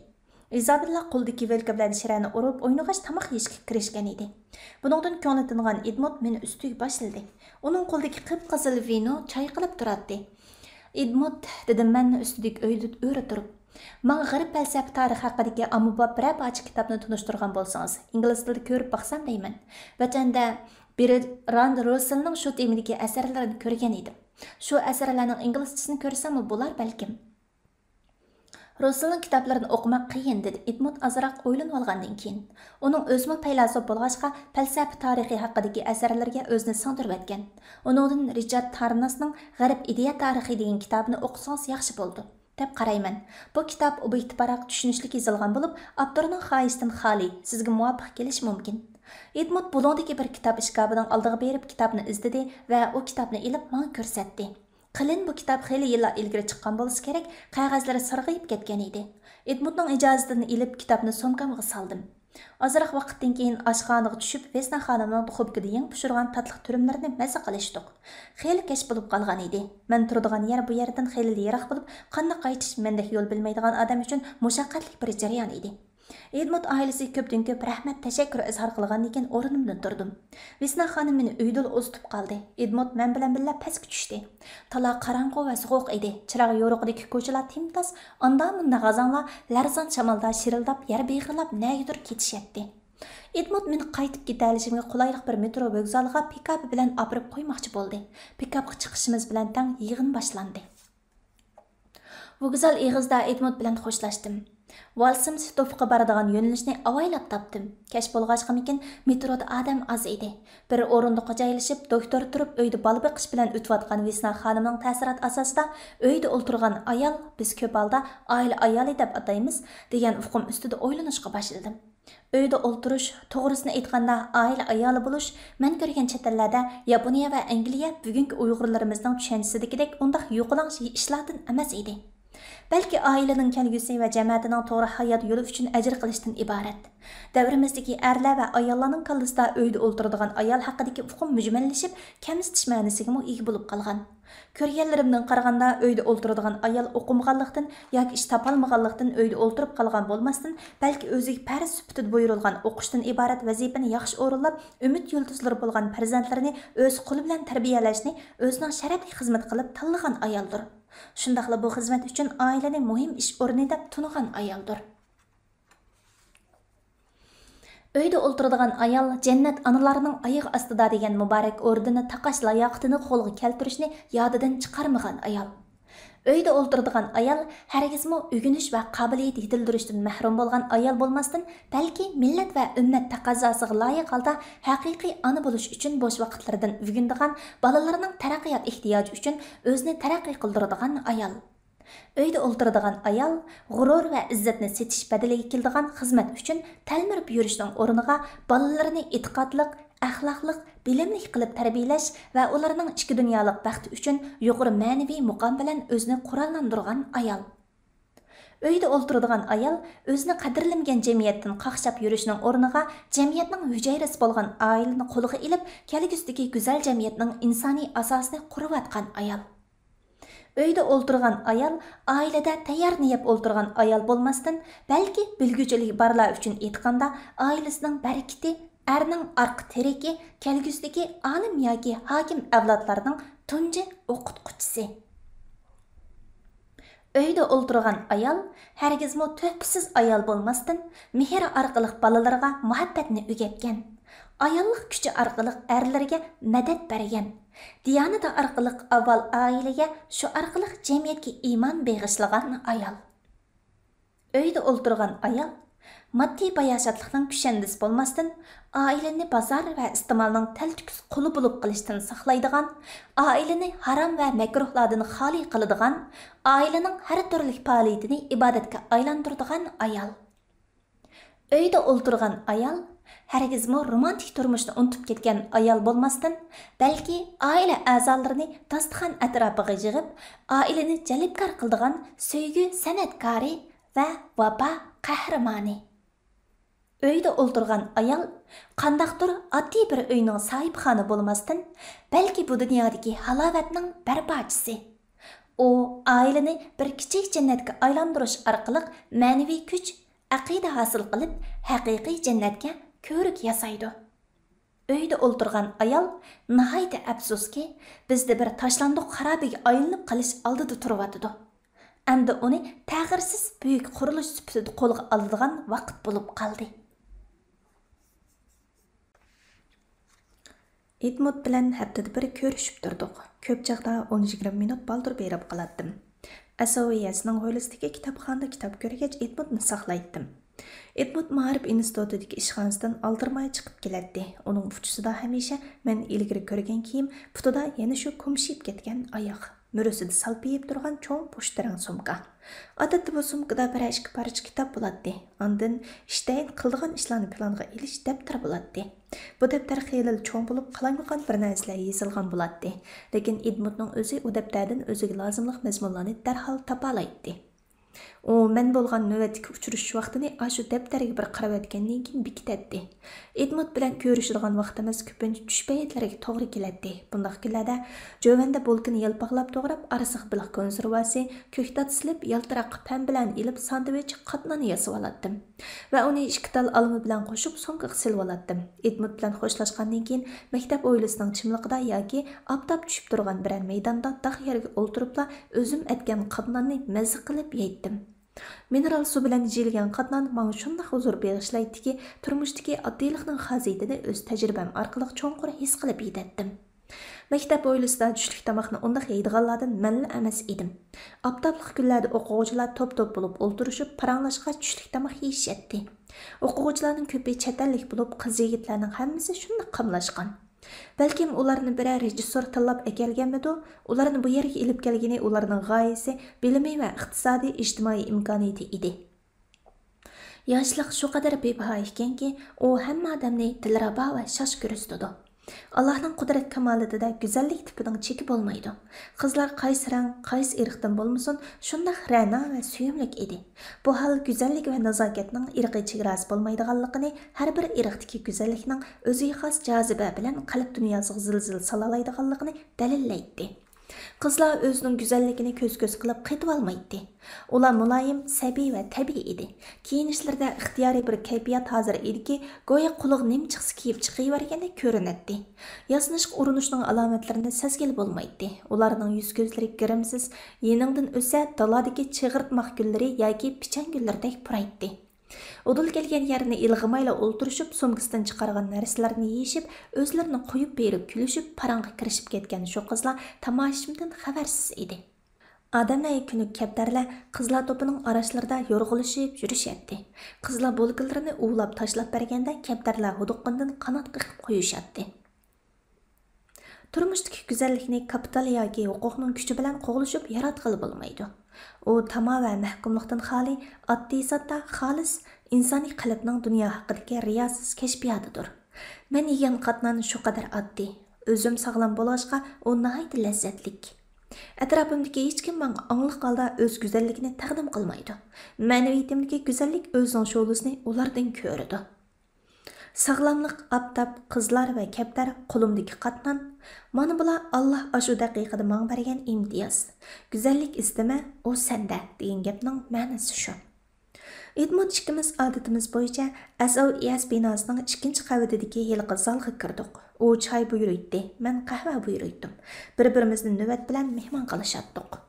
ئىزابېللا قولىدىكى ۋىلكا بىلەن شىرەنى ئۇرۇپ ئوينىغاچ تاماق يېيىشكە كىرىشكەن ئىدى. بۇنىڭدىن كۆڭلى تىنغان ئېدموند مېنى ئۈستىگە باشلىدى. ئۇنىڭ قولىدىكى قىپقىزىل ۋىنو چايقىلىپ تۇراتتى. ئېدموند، دېدىم مەن ئۈستىدىكى ئۆيدە ئۆرە تۇرۇپ. ماڭا غەرب پەلسەپە تارىخى ھەققىدىكى ئاممىباب بىرەر پارچە كىتابنى تونۇشتۇرغان بولسىڭىز، ئىنگلىز تىلىدا كۆرۈپ باقسام دەيمەن. ۋەتەندە بېرتراند رۇسسېلنىڭ شۇ تېمىدىكى ئەسەرلىرىنى كۆرگەن ئىدىم. شۇ ئەسەرلەرنىڭ ئىنگلىزچىسىنى كۆرسەممۇ بولار بەلكىم. رۇسسېلنىڭ كىتابلىرىنى ئوقۇماق قىيىن، دېدى ئېدموند ئازراق ئويلىنىۋالغاندىن كېيىن. ئۇنىڭ ئۆزىمۇ پەيلاسوپ بولغاچقا، پەلسەپە تارىخى ھەققىدىكى ئەسەرلىرىگە ئۆزىنى سىڭدۈرۈۋەتكەن. ئۇنىڭدىن رىچارد تارناسنىڭ غەرب ئىدىيە تارىخى دېگەن كىتابىنى ئوقۇسىڭىز ياخشى بولىدۇ، دەپ قارايمەن. بۇ كىتاب ئوبيېكتىپاراق، چۈشىنىشلىك يېزىلغان بولۇپ، ئاپتورنىڭ خاھىشىدىن خالىي، سىزگە مۇۋاپىق كېلىشى مۇمكىن. ئېدموند بۇلۇڭدىكى بىر كىتاب ئىشكاپىنىڭ ئالدىغا بېرىپ كىتابنى ئىزدىدى ۋە ئۇ كىتابنى ئېلىپ ماڭا كۆرسەتتى. قېلىن بۇ كىتاب خېلى يىللار ئىلگىرى چىققان بولسا كېرەك، قەغەزلىرى سارغىيىپ كەتكەن ئىدى. ئېدموندنىڭ ئىجازىتىنى ئېلىپ كىتابنى سومكامغا سالدىم. ئازراق ۋاقىتتىن كېيىن ئاشخانىغا چۈشۈپ، ۋېسنا خانىمنىڭ دۇخوپكىدا يېڭى پىشۇرغان تاتلىق تۈرۈملىرىنى مەززە قىلىشتۇق. خېلى كەچ بولۇپ قالغان ئىدى. مەن تۇرىدىغان يەر بۇ يەردىن خېلىلا يىراق بولۇپ، قانداق قايتىش مەندەك يول بىلمەيدىغان ئادەم ئۈچۈن مۇشەققەتلىك بىر جەريان ئىدى. ئېدموند ئائىلىسىگە كۆپتىن كۆپ رەھمەت، تەشەككۈر ئىزھار قىلغاندىن كېيىن ئورنۇمدىن تۇردۇم. ۋېسنا خانىم مېنى ئۆيدىلا ئۇزىتىپ قالدى. ئېدموند مەن بىلەن بىللە پەسكە چۈشتى. تالا قاراڭغۇ ۋە سوغۇق ئىدى. چىراغ يورۇقىدىكى كوچىلار تىمتاس، ئاندا-مۇندا غازاڭلار لەرزان شامالدا شىرىلداپ، يەر بېغىرلاپ نەگىدۇر كېتىشەتتى. ئېدموند مېنى قايتىپ كېتەلىشىمگە قولايلىق بىر مېترو ۋوگزالىغا پىكاپى بىلەن ئاپىرىپ قويماقچى بولدى. پىكاپقا چىقىشىمىز بىلەن تەڭ يىغىن باشلاندى. ۋوگزال ئېغىزىدا ئېدموند بىلەن خوشلاشتىم. ۋالسىمس توفقا بارىدىغان يۆنىلىشنى ئاۋايلاپ تاپتىم. كەچ بولغاچقىمىكىن، مېترودا ئادەم ئاز ئىدى. بىر ئورۇندۇققا جايلىشىپ، دوكتور تۇرۇپ ئۆيدە بالا بېقىش بىلەن ئۆتۈۋاتقان ۋېسنا خانىمنىڭ تەسىراتى ئاساسىدا، ئۆيدە ئولتۇرغان ئايال، بىز كۆپ ھالدا ئائىلە ئايالى دەپ ئاتايمىز، دېگەن ئۇقۇم ئۈستىدە ئويلىنىشقا باشلىدىم. ئۆيدە ئولتۇرۇش، توغرىسىنى ئېيتقاندا، ئائىلە ئايالى بولۇش، مەن كۆرگەن چەت ئەللەردە، ياپونىيە ۋە ئەنگلىيە بۈگۈنكى ئۇيغۇرلىرىمىزنىڭ چۈشەنچىسىدىكىدەك ئۇنداق يوقىلاڭ ئىشلاردىن ئەمەس ئىدى. بەلكى ئائىلىنىڭ كەلگۈسى ۋە جەمەتىنىڭ توغرا ھايات يولى ئۈچۈن ئەجىر قىلىشتىن ئىبارەت. دەۋرىمىزدىكى ئەرلەر ۋە ئاياللارنىڭ كاللىسىدا ئۆيدە ئولتۇرىدىغان ئايال ھەققىدىكى ئۇقۇم مۈجمەللىشىپ، كەمسىتىش مەنىسىگىمۇ ئىگە بولۇپ قالغان. كۆرگەنلىرىمدىن قارىغاندا، ئۆيدە ئولتۇرىدىغان ئايال ئوقۇمىغانلىقتىن ياكى ئىش تاپالمىغانلىقتىن ئۆيدە ئولتۇرۇپ قالغان بولماستىن، بەلكى ئۆزىگە پەرز سۈپىتىدە بۇيرۇلغان ئوقۇشتىن ئىبارەت ۋەزىپىنى ياخشى ئورۇنلاپ، ئۈمىد يۇلتۇزلىرى بولغان پەرزەنتلىرىنى ئۆز قولى بىلەن تەربىيەلەشنى ئۆزىنىڭ شەرەپلىك خىزمىتى قىلىپ تاللىغان ئايالدۇر. شۇنداقلا بۇ خىزمەت ئۈچۈن ئائىلىنى مۇھىم ئىش ئورنى دەپ تونۇغان ئايالدۇر. ئۆيدە ئولتۇرىدىغان ئايال جەننەت ئانىلارنىڭ ئايىغى ئاستىدا دېگەن مۇبارەك ئوردىنى تاقاش لاياقىتىنى قولغا كەلتۈرۈشنى يادىدىن چىقارمىغان ئايال. ئۆيدە ئولتۇرىدىغان ئايال ھەرگىزمۇ ئۆگىنىش ۋە قابىلىيەت يېتىلدۈرۈشتىن مەھرۇم بولغان ئايال بولماستىن، بەلكى مىللەت ۋە ئۈممەت تەقەززاسىغا لايىق ھالدا ھەقىقىي ئانا بولۇش ئۈچۈن بوش ۋاقىتلىرىدىن ئۆگىنىدىغان، بالىلىرىنىڭ تەرەققىيات ئېھتىياجى ئۈچۈن ئۆزىنى تەرەققىي قىلدۇرىدىغان ئايال. ئۆيدە ئولتۇرىدىغان ئايال غۇرۇر ۋە ئىززەتنى سېتىش بەدىلىگە كېلىدىغان خىزمەت ئۈچۈن تەلمۈرۈپ يۈرۈشنىڭ ئورنىغا بالىلىرىنى ئېتىقادلىق، ئەخلاقلىق، بىلىملىك قىلىپ تەربىيىلەش ۋە ئۇلارنىڭ ئىچكى دۇنيالىق بەختى ئۈچۈن يۇقىرى مەنىۋى مۇقام بىلەن ئۆزىنى قوراللاندۇرغان ئايال. ئۆيدە ئولتۇرىدىغان ئايال ئۆزىنى قەدىرلىمىگەن جەمئىيەتتىن قاقشاپ يۈرۈشنىڭ ئورنىغا جەمئىيەتنىڭ ھۈجەيرىسى بولغان ئائىلىنى قولىغا ئېلىپ، كەلگۈسىدىكى گۈزەل جەمئىيەتنىڭ ئىنسانىي ئاساسىنى قۇرۇۋاتقان ئايال. ئۆيدە ئولتۇرغان ئايال ئائىلىدە تەييارنى يەپ ئولتۇرغان ئايال بولماستىن، بەلكى بىلگۈچىلىكى بارلار ئۈچۈن ئېيتقاندا، ئائىلىسىنىڭ بەرىكىتى، ئەرنىڭ ئارقا تىرىكى، كەلگۈسىدىكى ئالىم ياكى ھاكىم ئەۋلادلارنىڭ تۇنجى ئوقۇتقۇچىسى. ئۆيدە ئولتۇرغان ئايال ھەرگىزمۇ تۆھپىسىز ئايال بولماستىن، مېھرى ئارقىلىق بالىلىرىغا مۇھەببەتنى ئۆگەتكەن، ئاياللىق كۈچى ئارقىلىق ئەرلىرىگە مەدەت بەرگەن، دىيانىتى ئارقىلىق ئاۋۋال ئائىلىگە، شۇ ئارقىلىق جەمئىيەتكە ئىمان بېغىشلىغان ئايال. ئۆيدە ئولتۇرغان ئايال ماددىي باياشاتلىقنىڭ كۈشەندىسى بولماستىن، ئائىلىنى بازار ۋە ئىستېمالنىڭ تەلتۆكۈس قۇلى بولۇپ قېلىشتىن ساقلايدىغان، ئائىلىنى ھارام ۋە مەكرۇھلاردىن خالىي قىلىدىغان، ئائىلىنىڭ ھەر تۈرلۈك پائالىيىتىنى ئىبادەتكە ئايلاندۇرىدىغان ئايال. ئۆيدە ئولتۇرغان ئايال ھەرگىزمۇ رومانتىك تۇرمۇشنى ئۇنتۇپ كەتكەن ئايال بولماستىن، بەلكى ئائىلە ئەزالىرىنى داستىخان ئەتراپىغا يىغىپ، ئائىلىنى جەلپكار قىلىدىغان سۆيگۈ سەنئەتكارى ۋە ۋاپا قەھرىمانى. ئۆيدە ئولتۇرغان ئايال قانداقتۇر ئاددىي بىر ئۆينىڭ ساھىبخانى بولماستىن، بەلكى بۇ دۇنيادىكى ھالاۋەتنىڭ بەرپاچىسى. ئۇ ئائىلىنى بىر كىچىك جەننەتكە ئايلاندۇرۇش ئارقىلىق مەنىۋى كۈچ، ئەقىدە ھاسىل قىلىپ، ھەقىقىي جەننەتكە كۆۋرۈك ياسايدۇ. ئۆيدە ئولتۇرغان ئايال، ناھايىتى ئەپسۇسكى، بىزدە بىر تاشلاندۇق خارابىگە ئايلىنىپ قېلىش ئالدىدا تۇرۇۋاتىدۇ. ئەمدى ئۇنى تەخىرسىز بۈيۈك قۇرۇلۇش سۈپىتىدە قولغا ئالىدىغان ۋاقىت بولۇپ قالدى. ئېدموند بىلەن ھەپتىدە بىر كۆرۈشۈپ تۇردۇق. كۆپ چاغدا ئون يىگىرمە مىنۇت بالدۇر بېرىپ قالاتتىم. ئەسۋېيەسنىڭ ھويلىسىدىكى كىتابخانىدا كىتاب كۆرگەچ، ئېدموندنى ساقلايتتىم. ئېدموند مائارىپ ئىنستىتۇتىدىكى ئىشخانىسىدىن ئالدىرىماي چىقىپ كېلەتتى. ئۇنىڭ ئۇچىسىدا ھەمىشە مەن ئىلگىرى كۆرگەن كىيىم، پۇتىدا يەنە شۇ كۇمشىيىپ كەتكەن ئاياغ، مۈرىسىدە سالپىيىپ تۇرغان چوڭ پۇشتى رەڭ سومكا. ئادەتتە بۇ سومكىدا بىرەر ئىككى پارچە كىتاب بولاتتى. ئاندىن ئىشتەين قىلىدىغان ئىشلارنى پىلانغا ئېلىش دەپتىرى بولاتتى. بۇ دەپتەر خېلىلا چوڭ بولۇپ، قالايمىقان بىر نەرسىلەر يېزىلغان بولاتتى. لېكىن ئېدموندنىڭ ئۆزى ئۇ دەپتەردىن ئۆزىگە لازىملىق مەزمۇنلارنى دەرھال تاپالايتتى. ئۇ مەن بولغان نۆۋەتتىكى ئۇچرىشىش ۋاقتىنى ئاشۇ دەپتەرگە بىر قاراۋەتكەندىن كېيىن بېكىتەتتى. ئېدموند بىلەن كۆرۈشىدىغان ۋاقتىمىز كۆپىنچە چۈش پەيتلىرىگە توغرا كېلەتتى. بۇنداق كۈنلەردە جۆۋەندە بولكىنى يالپاقلاپ توغراپ، ئارىسىغا بېلىق كونسېرۋاسى، كۆكتات سېلىپ، يالتىراق پەم بىلەن ئېلىپ ساندۋىچ، قاتنان ياسىۋالاتتىم. ۋە ئۇنى ئىككى تال ئالما بىلەن قوشۇپ سومكىغا سېلىۋالاتتىم. ئېدموند بىلەن خوشلاشقاندىن كېيىن، مەكتەپ ھويلىسىنىڭ چىملىقىدا ياكى ئاپتاپ چۈشۈپ تۇرغان بىرەر مەيداندا داغ يەرگە ئولتۇرۇپلا ئۆزۈم ئەتكەن قاتناننى مەززە قىلىپ يەيتتىم. مىنېرال سۇ بىلەن يېيىلگەن قاتنان ماڭا شۇنداق ھۇزۇر بېغىشلايتتىكى، تۇرمۇشتىكى ئاددىيلىقنىڭ خاسىيىتىنى ئۆز تەجرىبەم ئارقىلىق چوڭقۇر ھېس قىلىپ يېتەتتىم. مەكتەپ ھويلىسىدا چۈشلۈك تاماقنى ئۇنداق يەيدىغانلاردىن مەنلا ئەمەس ئىدىم. ئاپتاپلىق كۈنلەردە ئوقۇغۇچىلار توپ-توپ بولۇپ ئولتۇرۇشۇپ پاراڭلاشقاچ چۈشلۈك تاماق يېيىشەتتى. ئوقۇغۇچىلارنىڭ كۆپى چەت ئەللىك بولۇپ، قىز-يىگىتلەرنىڭ ھەممىسى شۇنداق قاملاشقان. بەلكىم ئۇلارنى بىرەر رېژىسسور تاللاپ ئەكەلگەنمىدۇ؟ ئۇلارنى بۇ يەرگە ئېلىپ كەلگىنى ئۇلارنىڭ غايىسى، بىلىمى ۋە ئىقتىسادىي، ئىجتىمائىي ئىمكانىيىتى ئىدى. ياشلىق شۇ قەدەر بىباھا ئىكەنكى، ئۇ ھەممە ئادەمنى دىلرەبا ۋە شاش كۆرسىتىدۇ. ئاللاھنىڭ قۇدرەت كامالىتىدە گۈزەللىك تىپىنىڭ چېكى بولمايدۇ. قىزلار قايسى رەڭ، قايسى ئىرقتىن بولمىسۇن، شۇنداق رەنا ۋە سۆيۈملۈك ئىدى. بۇ ھال گۈزەللىك ۋە نازاكەتنىڭ ئىرقىي چېگراسى بولمايدىغانلىقىنى، ھەر بىر ئىرقتىكى گۈزەللىكنىڭ ئۆزىگە خاس جازىبە بىلەن قەلب دۇنياسىغا زىلزىلە سالالايدىغانلىقىنى دەلىللەيتتى. قىزلار ئۆزىنىڭ گۈزەللىكىنى كۆز-كۆز قىلىپ قېتىۋالمايتتى. ئۇلار مۇلايىم، سەبىي ۋە تەبىئىي ئىدى. كىيىنىشلىرىدە ئىختىيارىي بىر كەيپىيات ھازىر ئىدىكى، گويا قۇلىقىغا نېمە چىقسا كىيىپ چىقىۋەرگەندەك كۆرۈنەتتى. ياسىنىشقا ئۇرۇنۇشنىڭ ئالامەتلىرىنى سەزگىلى بولمايتتى. ئۇلارنىڭ يۈز-كۆزلىرى گىرىمسىز، يېنىڭدىن ئۆسە دالادىكى چىغىرتماق گۈللىرى ياكى پىچان گۈللىرىدەك پۇرايتتى. ئۇدۇل كەلگەن يەرنى ئىلغىمايلا ئولتۇرۇشۇپ، سومكىسىدىن چىقارغان نەرسىلەرنى يېيىشىپ، ئۆزلىرىنى قويۇپ بېرىپ كۈلۈشۈپ، پاراڭغا كىرىشىپ كەتكەن شۇ قىزلار تاماشىبىندىن خەۋەرسىز ئىدى. ئادەملەر كۈنلۈك كەپتەرلەر قىزلار توپىنىڭ ئاراشلىرىدا يورغىلىشىپ يۈرۈشەتتى. قىزلار بولكىلىرىنى ئۇۋىلاپ تاشلاپ بەرگەندە، كەپتەرلەر ھودۇققىنىدىن قانات قېقىپ قويۇشاتتى. تۇرمۇشتىكى گۈزەللىكنى كاپىتال ياكى ھوقۇقنىڭ كۈچى بىلەن قوغلىشىپ ياراتقىلى بولمايدۇ. ئۇ تاما ۋە مەھكۇملۇقتىن خالىي، ئاددىي-ساددا، خالىس، ئىنسانىي قەلبنىڭ دۇنيا ھەققىدىكى رىياسىز كەشپىياتىدۇر. مەن يېگەن قاتنان شۇ قەدەر ئاددىي. ئۆزۈم ساغلام بولغاچقا، ئۇ ناھايىتى لەززەتلىك. ئەتراپىمدىكى ھېچكىم ماڭا ئاڭلىق ھالدا ئۆز گۈزەللىكىنى تەقدىم قىلمايدۇ. مەنىۋىيىتىمدىكى گۈزەللىك ئۆزىنىڭ شولىسىنى ئۇلاردىن كۆرىدۇ. ساغلاملىق، ئاپتاپ، قىزلار ۋە كەپتەر، قولۇمدىكى قاتنان، مانا بۇلار ئاللا ئاشۇ دەقىقىدە ماڭا بەرگەن ئىمتىياز. گۈزەللىك ئىزدىمە، ئۇ سەندە، دېگەن گەپنىڭ مەنىسى شۇ. ئېدموند ئىككىمىز ئادىتىمىز بويىچە ئەس ئو ئېس بىناسىنىڭ ئىككىنچى قەۋىتىدىكى ھېلىقى زالغا كىردۇق. ئۇ چاي بۇيرۇيتتى، مەن قەھۋە بۇيرۇيتتۇم. بىر-بىرىمىزنى نۆۋەت بىلەن مېھمان قىلىشاتتۇق.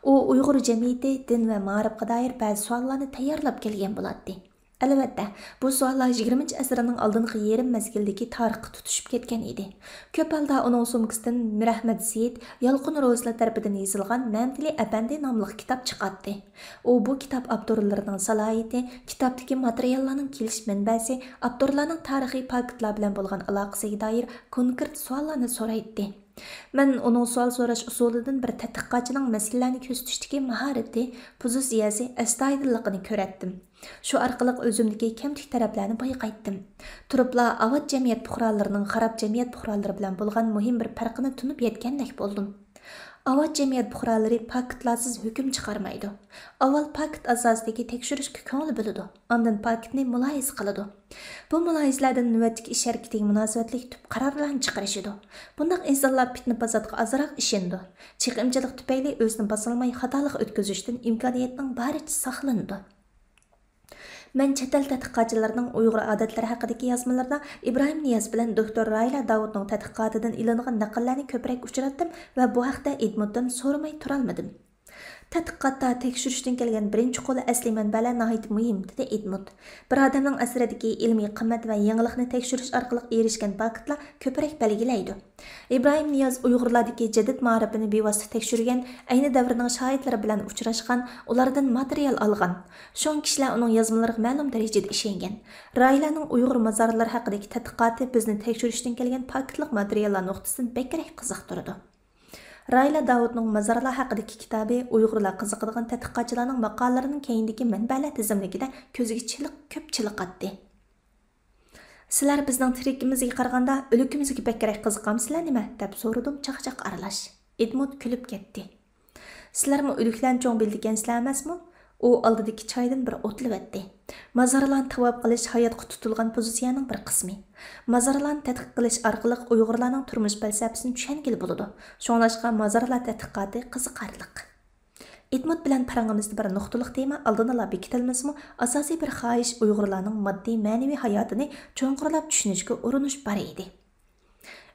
ئۇ ئۇيغۇر جەمئىيىتى، دىن ۋە مائارىپقا دائىر بەزى سوئاللارنى تەييارلاپ كەلگەن بولاتتى. ئەلۋەتتە، بۇ سوئاللار يىگىرمىنچى ئەسىرنىڭ ئالدىنقى يېرىم مەزگىلدىكى تارىخقا تۇتىشىپ كەتكەن ئىدى. كۆپ ھالدا ئۇنىڭ سومكىسىدىن مىرئەھمەت سېيىت، يالقۇن روزىلار تەرىپىدىن يېزىلغان مەمتىلى ئەپەندى ناملىق كىتاب چىقاتتى. ئۇ بۇ كىتاب ئاپتورلىرىنىڭ سالاھىيىتى، كىتابتىكى ماتېرىياللارنىڭ كېلىش مەنبەسى، ئاپتورلارنىڭ تارىخىي پاكىتلار بىلەن بولغان ئالاقىسىغا دائىر كونكرېت سوئاللارنى سورايتتى. مەن ئۇنىڭ سوئال سوراش ئۇسۇلىدىن بىر تەتقىقاتچىنىڭ مەسىلىلەرنى كۆزىتىشتىكى ماھارىتى، پوزىتسىيەسى، ئەستايىدىللىقىنى كۆرەتتىم. شۇ ئارقىلىق ئۆزۈمدىكى كەمتۈك تەرەپلەرنى بايقايتتىم. تۇرۇپلا ئاۋات جەمئىيەت پۇقرالىرىنىڭ خاراب جەمئىيەت پۇقرالىرى بىلەن بولغان مۇھىم بىر پەرقىنى تونۇپ يەتكەندەك بولدۇم. ئاۋات جەمئىيەت پۇقرالىرى پاكىتلارسىز ھۆكۈم چىقارمايدۇ. ئاۋۋال پاكىت ئاساسىدىكى تەكشۈرۈشكە كۆڭۈل بۆلىدۇ، ئاندىن پاكىتنى مۇلاھىزە قىلىدۇ. بۇ مۇلاھىزىلەردىن نۆۋەتتىكى ئىش ھەرىكىتىگە مۇناسىۋەتلىك تۈپ قارارلارنى چىقىرىشىدۇ. بۇنداق ئىنسانلار پىتنە-پاساتقا ئازراق ئىشىنىدۇ. چېقىمچىلىق تۈپەيلى ئۆزىنى باسالماي خاتالىق ئۆتكۈزۈشتىن ئىمكانىيەتنىڭ بارىچە ساقلىنىدۇ. مەن چەت ئەل تەتقىقاتچىلىرىنىڭ ئۇيغۇر ئادەتلىرى ھەققىدىكى يازمىلىرىدا ئىبراھىم نىياز بىلەن دوكتور رايلا داۋۇتنىڭ تەتقىقاتىدىن ئېلىنغان نەقىللەرنى كۆپرەك ئۇچراتتىم ۋە بۇ ھەقتە ئېدموندتىن سورىماي تۇرالمىدىم. تەتقىقاتتا تەكشۈرۈشتىن كەلگەن بىرىنچى قول ئەسلىي مەنبەلەر ناھايىتى مۇھىم، دېدى ئېدموند. بىر ئادەمنىڭ ئەسىرىدىكى ئىلمىي قىممەت ۋە يېڭىلىقنى تەكشۈرۈش ئارقىلىق ئېرىشكەن پاكىتلار كۆپرەك بەلگىلەيدۇ. ئىبراھىم نىياز ئۇيغۇرلاردىكى جەدىد مائارىپىنى بىۋاسىتە تەكشۈرگەن، ئەينى دەۋرنىڭ شاھىتلىرى بىلەن ئۇچراشقان، ئۇلاردىن ماتېرىيال ئالغان. شۇڭا كىشىلەر ئۇنىڭ يازمىلىرىغا مەلۇم دەرىجىدە ئىشەنگەن. رايلانىڭ ئۇيغۇر مازارلىرى ھەققىدىكى تەتقىقاتى بىزنى تەكشۈرۈشتىن كەلگەن پاكىتلىق ماتېرىياللار نۇقتىسىدىن بەكرەك قىزىقتۇرىدۇ. رايلا داۋۇتنىڭ مازارلار ھەققىدىكى كىتابى ئۇيغۇرلار قىزىقىدىغان تەتقىقاتچىلارنىڭ ماقالىلىرىنىڭ كەينىدىكى مەنبەلەر تىزىملىكىدە كۆزگە چىلىق، كۆپ چىلىقاتتى. سىلەر بىزنىڭ تىرىكىمىزگە قارىغاندا ئۆلۈكىمىزگە بەكرەك قىزىقامسىلەر نېمە؟ دەپ سورىدىم چاقچاق ئارىلاش. ئېدموند كۈلۈپ كەتتى. سىلەرمۇ ئۆلۈكلەرنى چوڭ بىلىدىكەنسىلەر ئەمەسمۇ؟ ئۇ ئالدىدىكى چايدىن بىر ئوتلىۋەتتى. مازارلارنى تاۋاپ قىلىش ھاياتقا تۇتۇلغان پوزىتسىيەنىڭ بىر قىسمى. مازارلارنى تەتقىق قىلىش ئارقىلىق ئۇيغۇرلارنىڭ تۇرمۇش پەلسەپىسىنى چۈشەنگىلى بولىدۇ. شۇڭلاشقا مازارلار تەتقىقاتى قىزىقارلىق. ئېدموند بىلەن پاراڭىمىزدا بىر نۇقتىلىق تېما ئالدىنلا بېكىتىلمىسىمۇ، ئاساسىي بىر خاھىش ئۇيغۇرلارنىڭ ماددىي، مەنىۋى ھاياتىنى چوڭقۇرلاپ چۈشىنىشكە ئۇرۇنۇش بار ئىدى.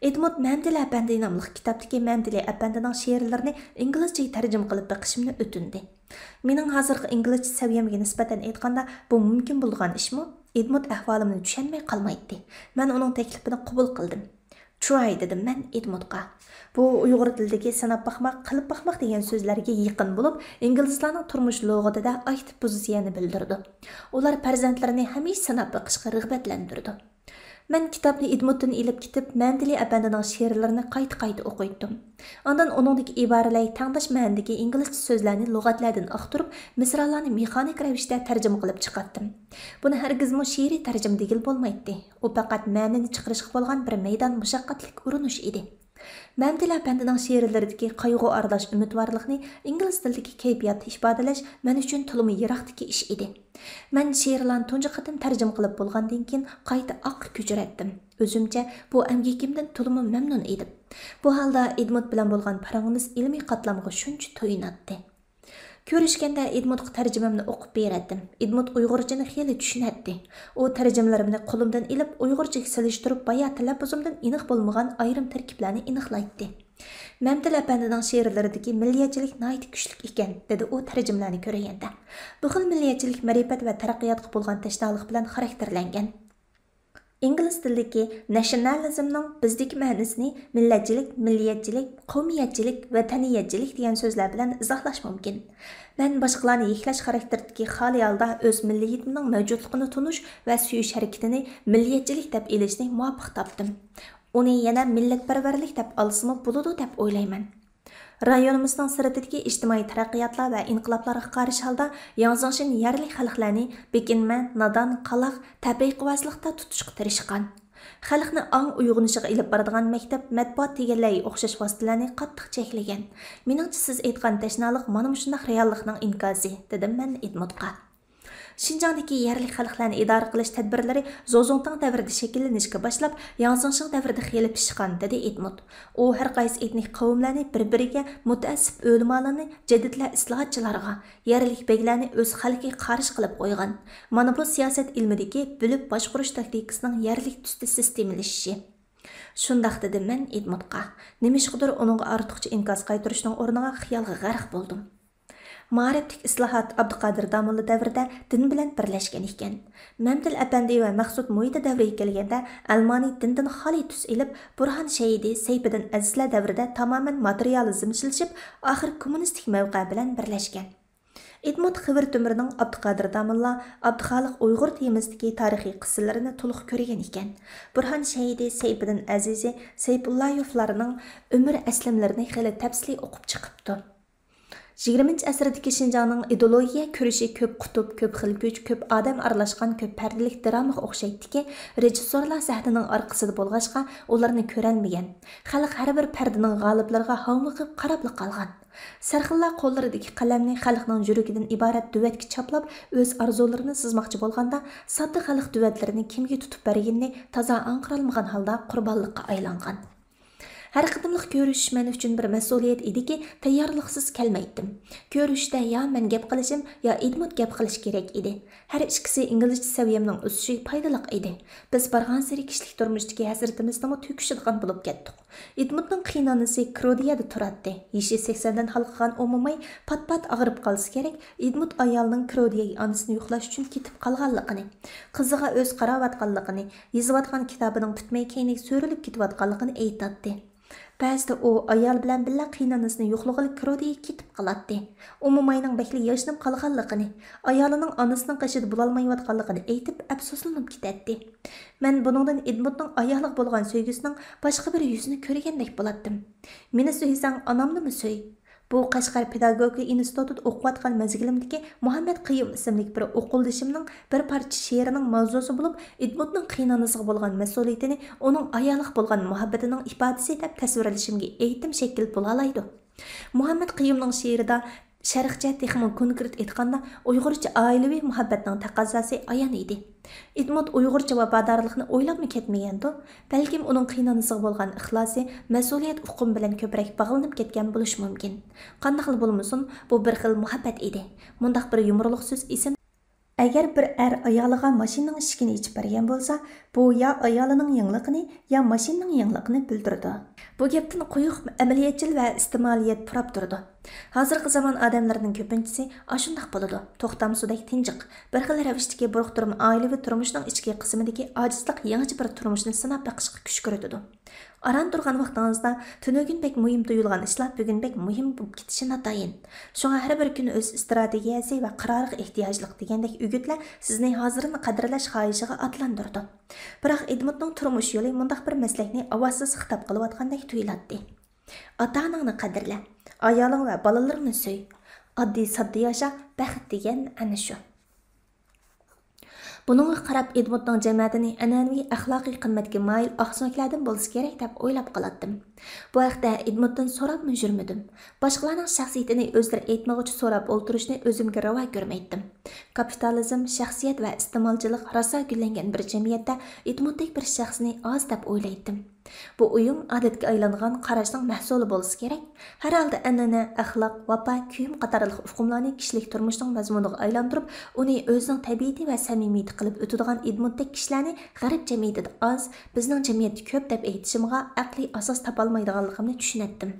ئېدموند مەمتىلى ئەپەندى ناملىق كىتابتىكى مەمتىلى ئەپەندىنىڭ شېئىرلىرىنى ئىنگلىزچىگە تەرجىمە قىلىپ بېقىشىمنى ئۆتۈندى. مېنىڭ ھازىرقى ئىنگلىزچە سەۋىيەمگە نىسبەتەن ئېيتقاندا، بۇ مۇمكىن بولىدىغان ئىشمۇ؟ ئېدموند ئەھۋالىمنى چۈشەنمەي قالمايتتى. مەن ئۇنىڭ تەكلىپىنى قوبۇل قىلدىم. تراي، دېدىم مەن ئېدموندقا. بۇ ئۇيغۇر تىلىدىكى سىناپ باقماق، قىلىپ باقماق دېگەن سۆزلەرگە يېقىن بولۇپ، ئىنگلىزلارنىڭ تۇرمۇش لۇغىتىدە ئاكتىپ پوزىتسىيەنى بىلدۈرىدۇ. ئۇلار پەرزەنتلىرىنى ھەمىشە سىناپ بېقىشقا رىغبەتلەندۈرىدۇ. مەن كىتابنى ئېدموندتىن ئېلىپ كېتىپ، مەمتىلى ئەپەندىنىڭ شېئىرلىرىنى قايتا-قايتا ئوقۇيتتۇم. ئاندىن ئۇنىڭدىكى ئىبارىلەرگە تەڭداش مەنىدىكى ئىنگلىزچە سۆزلەرنى لۇغەتلەردىن ئاختۇرۇپ، مىسرالارنى مېخانىك رەۋىشتە تەرجىمە قىلىپ چىقاتتىم. بۇنى ھەرگىزمۇ شېئىرىي تەرجىمە دېگىلى بولمايتتى. ئۇ پەقەت مەنىنى چىقىرىشقا بولغان بىر مەيدان مۇشەققەتلىك ئۇرۇنۇش ئىدى. مەمتىلى ئەپەندىنىڭ شېئىرلىرىدىكى قايغۇ ئارىلاش ئۈمىدۋارلىقنى ئىنگلىز تىلىدىكى كەيپىياتتا ئىپادىلەش مەن ئۈچۈن تولىمۇ يىراقتىكى ئىش ئىدى. مەن شېئىرلارنى تۇنجى قېتىم تەرجىمە قىلىپ بولغاندىن كېيىن قايتا ئاققا كۆچۈرەتتىم. ئۆزۈمچە بۇ ئەمگىكىمدىن تولىمۇ مەمنۇن ئىدىم. بۇ ھالدا ئېدموند بىلەن بولغان پاراڭىمىز ئىلمىي قاتلامغا شۇنچە تويۇناتتى. كۆرۈشكەندە ئېدموندقا تەرجىمەمنى ئوقۇپ بېرەتتىم. ئېدموند ئۇيغۇرچىنى خېلى چۈشىنەتتى. ئۇ تەرجىمىلىرىمنى قولۇمدىن ئېلىپ، ئۇيغۇرچىغا سېلىشتۇرۇپ، بايا تەلەپپۇزۇمدىن ئېنىق بولمىغان ئايرىم تەركىبلەرنى ئېنىقلايتتى. مەمتىلى ئەپەندىنىڭ شېئىرلىرىدىكى مىللىيەتچىلىك ناھايىتى كۈچلۈك ئىكەن، دېدى ئۇ تەرجىمىلەرنى كۆرگەندە. بۇ خىل مىللىيەتچىلىك مەرىپەت ۋە تەرەققىياتقا بولغان تەشنالىق بىلەن خاراكتېرلەنگەن. ئىنگلىز تىلىدىكى ناشنالىزمنىڭ بىزدىكى مەنىسىنى مىللەتچىلىك، مىللىيەتچىلىك، قومىيەتچىلىك، ۋەتەنىيەتچىلىك دېگەن سۆزلەر بىلەن ئىزاھلاش مۇمكىن. مەن باشقىلارنى يەكلەش خاراكتېرىدىكى خالىي ھالدا ئۆز مىللىيىتىمنىڭ مەۋجۇتلۇقىنى تونۇش ۋە سۆيۈش ھەرىكىتىنى مىللىيەتچىلىك دەپ ئېلىشنى مۇۋاپىق تاپتىم. ئۇنى يەنە مىللەتپەرۋەرلىك دەپ ئالسىمۇ بولىدۇ دەپ ئويلايمەن. رايونىمىزنىڭ سىرتىدىكى ئىجتىمائىي تەرەققىياتلار ۋە ئىنقىلابلارغا قارشى ھالدا ياڭ زېڭشىن يەرلىك خەلقلەرنى بېكىنمە، نادان، قالاق، تەبىئىي قۇۋۋەتلىقتە تۇتۇشقا تىرىشقان. خەلقنى ئاڭ ئويغىنىشىغا ئېلىپ بارىدىغان مەكتەپ، مەتبۇئات دېگەنلەرگە ئوخشاش ۋاسىتىلەرنى قاتتىق چەكلىگەن. مېنىڭچە، سىز ئېيتقان تەشنالىق مانا مۇشۇنداق رېئاللىقنىڭ ئىنكاسى، دېدىم مەن ئېدموندقا. شىنجاڭدىكى يەرلىك خەلقلەرنى ئىدارە قىلىش تەدبىرلىرى زوزۇڭتاڭ دەۋرىدە شەكىللىنىشكە باشلاپ، ياڭزېڭشىڭ دەۋرىدە خېلى پىشقان، دېدى ئېدموند. ئۇ ھەر قايسى ئېتنىك قەۋملەرنى بىر-بىرىگە مۇتەئەسسىپ ئۆلىمالارنى جەدىدلەر ئىسلاھاتچىلارغا، يەرلىك بەگلەرنى ئۆز خەلقىگە قارشى قىلىپ قويغان. مانا بۇ سىياسەت ئىلمىدىكى بۆلۈپ باشقۇرۇش تاكتىكىسىنىڭ يەرلىك تۈستە سىستېمىلىشىشى. شۇنداق دېدىم مەن ئېدموندقا. نېمىشقىدۇر ئۇنىڭغا ئارتۇقچە ئىنكاس قايتۇرۇشنىڭ ئورنىغا خىيالغا غەرق بولدۇم. مائارىپتىكى ئىسلاھات ئابدۇقادىر داموللا دەۋرىدە دىن بىلەن بىرلەشكەن ئىكەن. مەمتىل ئەپەندى ۋە مەخسۇت مۇھىتى دەۋرىگە كەلگەندە ئەلمانى دىندىن خالىي تۈس ئېلىپ، بۇرھان شەھىدى، سەيپىدىن ئەزىزلەر دەۋرىدە تامامەن ماتېرىيالىزمچىلىشىپ، ئاخىر كوممۇنىستىك مەۋقە بىلەن بىرلەشكەن. ئېدموند خېۋىر تۆمۈرنىڭ ئابدۇقادىر داموللا، ئابدۇخالىق ئۇيغۇر تېمىسىدىكى تارىخىي قىسسىلىرىنى تولۇق كۆرگەن ئىكەن. بۇرھان شەھىدى، سەيپىدىن ئەزىزى، سەيپۇللايېۋلارنىڭ ئۆمۈر ئەسلىمىلىرىنى خېلى تەپسىلىي ئوقۇپ چىقىپتۇ. يىگىرمىنچى ئەسىردىكى شىنجاڭنىڭ ئىدېئولوگىيە كۈرىشى كۆپ قۇتۇپ، كۆپ خىل كۈچ، كۆپ ئادەم ئارىلاشقان كۆپ پەردىلىك درامىغا ئوخشايتتىكى، رېژىسسورلار سەھنىنىڭ ئارقىسىدا بولغاچقا، ئۇلارنى كۆرەلمىگەن. خەلق ھەر بىر پەردىنىڭ غالىپلىرىغا ھاڭۋېقىپ قاراپلا قالغان. سەرخىللار قوللىرىدىكى قەلەمنى خەلقنىڭ يۈرىكىدىن ئىبارەت دۆۋەتكە چاپلاپ، ئۆز ئارزۇلىرىنى سىزماقچى بولغاندا، ساددا خەلق دۆۋەتلىرىنى كىمگە تۇتۇپ بەرگىنىنى تازا ئاڭقىرالمىغان ھالدا قۇربانلىققا ئايلانغان. ھەر قېتىملىق كۆرۈشۈش مەن ئۈچۈن بىر مەسئۇلىيەت ئىدىكى، تەييارلىقسىز كەلمەيتتىم. كۆرۈشۈشتە يا مەن گەپ قىلىشىم، يا ئېدموند گەپ قىلىشى كېرەك ئىدى. ھەر ئىككىسى ئىنگلىزچە سەۋىيەمنىڭ ئۆسۈشىگە پايدىلىق ئىدى. بىز بارغانسېرى كىشىلىك تۇرمۇشتىكى ھەسرىتىمىزنىمۇ تۆكۈشىدىغان بولۇپ كەتتۇق. ئېدموندنىڭ قېيىنئانىسى كرودىيەدە تۇراتتى. يېشى سەكسەندىن ھالقىغان ئۇ موماي پات-پات ئاغرىپ قالسا كېرەك، ئېدموند ئايالىنىڭ كرودىيەگە ئانىسىنى يوقلاش ئۈچۈن كېتىپ قالغانلىقىنى، قىزىغا ئۆز قاراۋاتقانلىقىنى، يېزىۋاتقان كىتابىنىڭ پۈتمەي كەينىگە سۆرىلىپ كېتىۋاتقانلىقىنى ئېيتاتتى. بەزىدە ئۇ ئايالى بىلەن بىللە قېيىنئانىسىنى يوقلىغىلى كرودىيەگە كېتىپ قالاتتى. ئۇ موماينىڭ بەكلا ياشىنىپ قالغانلىقىنى، ئايالىنىڭ ئانىسىنىڭ قېشىدا بولالمايۋاتقانلىقىنى ئېيتىپ ئەپسۇسلىنىپ كېتەتتى. مەن بۇنىڭدىن ئېدموندنىڭ ئايالىغا بولغان سۆيگۈسىنىڭ باشقا بىر يۈزىنى كۆرگەندەك بولاتتىم. مېنى سۆيسەڭ، ئانامنىمۇ سۆي. بۇ قەشقەر پېداگوگىكا ئىنستىتۇتىدا ئوقۇۋاتقان مەزگىلىمدىكى مۇھەممەد قېيۇم ئىسىملىك بىر ئوقۇلدىشىمنىڭ بىر پارچە شېئىرىنىڭ ماۋزۇسى بولۇپ، ئېدموندنىڭ قېيىنئانىسىغا بولغان مەسئۇلىيىتىنى ئۇنىڭ ئايالىغا بولغان مۇھەببىتىنىڭ ئىپادىسى دەپ تەسۋىرلىشىمگە ئېيتىم شەكىل بولالايدۇ. مۇھەممەد قېيۇمنىڭ شېئىرىدا شەرقچە، تېخىمۇ كونكرېت ئېيتقاندا، ئۇيغۇرچە ئائىلىۋى مۇھەببەتنىڭ تەقەززاسى ئايان ئىدى. ئېدموند ئۇيغۇرچە ۋاپادارلىقنى ئويلاپمۇ كەتمىگەندۇ؟ بەلكىم ئۇنىڭ قېيىنئانىسىغا بولغان ئىخلاسى، مەسئۇلىيەت ئۇقۇمى بىلەن كۆپرەك باغلىنىپ كەتكەن بولۇشى مۇمكىن. قانداقلا بولمىسۇن، بۇ بىر خىل مۇھەببەت ئىدى. مۇنداق بىر يۇمۇرلۇق سۆز ئېسىمدە. ئەگەر بىر ئەر ئايالىغا ماشىنىنىڭ ئىشىكىنى ئېچىپ بەرگەن بولسا، بۇ يا ئايالىنىڭ يېڭىلىقىنى، يا ماشىنىنىڭ يېڭىلىقىنى بىلدۈرىدۇ. بۇ گەپتىن قويۇق ئەمەلىيەتچىل ۋە ئىستېمالىيەت پۇراپ تۇرىدۇ. ھازىرقى زامان ئادەملىرىنىڭ كۆپىنچىسى ئاشۇنداق بولىدۇ، توختام سۇدەك تىنجىق. بىر خىل رەۋىشتىكى بۇرۇق تۇرما ئائىلىۋى تۇرمۇشنىڭ ئىچكى قىسمىدىكى ئاجىزلىق يېڭىچە بىر تۇرمۇشنى سىناپ بېقىشقا كۈچ كۆرسىتىدۇ. ئاران تۇرغان ۋاقتىڭىزدا تۈنۈگۈن بەك مۇھىم تۇيۇلغان ئىشلار بۈگۈن بەك مۇھىم بولۇپ كېتىشى ناتايىن. شۇڭا ھەر بىر كۈن ئۆز ئىستراتېگىيەسى ۋە قارارىغا ئېھتىياجلىق دېگەندەك ئۆگۈتلەر سىزنى ھازىرنى قەدىرلەش خاھىشىغا ئاتلاندۇرىدۇ. بىراق ئېدموندنىڭ تۇرمۇش يولى مۇنداق بىر مەسلەكنى ئاۋازسىز خىتاب قىلىۋاتقاندەك تۇيۇلاتتى. ئاتا-ئاناڭنى قەدىرلە، ئايالىڭ ۋە بالىلىرىڭنى سۆي. ئاددىي-ساددا ياشا، بەخت دېگەن ئەنە شۇ. بۇنىڭغا قاراپ ئېدموندنىڭ جەمەتىنى ئەنئەنىۋى ئەخلاقىي قىممەتكە مايىل ئاقسۆڭەكلەردىن بولسا كېرەك دەپ ئويلاپ قالاتتىم. بۇ ھەقتە ئېدموندتىن سوراپمۇ يۈرمىدىم. باشقىلارنىڭ شەخسىيىتىنى ئۆزلىرى ئېيتمىغۇچە سوراپ ئولتۇرۇشنى ئۆزۈمگە راۋا كۆرمەيتتىم. كاپىتالىزم، شەخسىيەت ۋە ئىستېمالچىلىق راسا گۈللەنگەن بىر جەمئىيەتتە ئېدموندتەك بىر شەخسنى ئاز دەپ ئويلايتتىم. بۇ ئويۇم ئادەتكە ئايلانغان قاراشنىڭ مەھسۇلى بولسا كېرەك. ھەر ھالدا ئەنئەنە، ئەخلاق، ۋاپا، كۆيۈم قاتارلىق ئۇقۇملارنى كىشىلىك تۇرمۇشنىڭ مەزمۇنىغا ئايلاندۇرۇپ، ئۇنى ئۆزىنىڭ تەبىئىتى ۋە سەمىمىيىتى قىلىپ ئۆتىدىغان ئېدموندتەك كىشىلەرنى غەرب جەمئىيىتىدە ئاز، بىزنىڭ جەمئىيەتتە كۆپ دەپ ئېيتىشىمغا ئەقلىي ئاساس تاپالمايدىغانلىقىمنى چۈشىنەتتىم.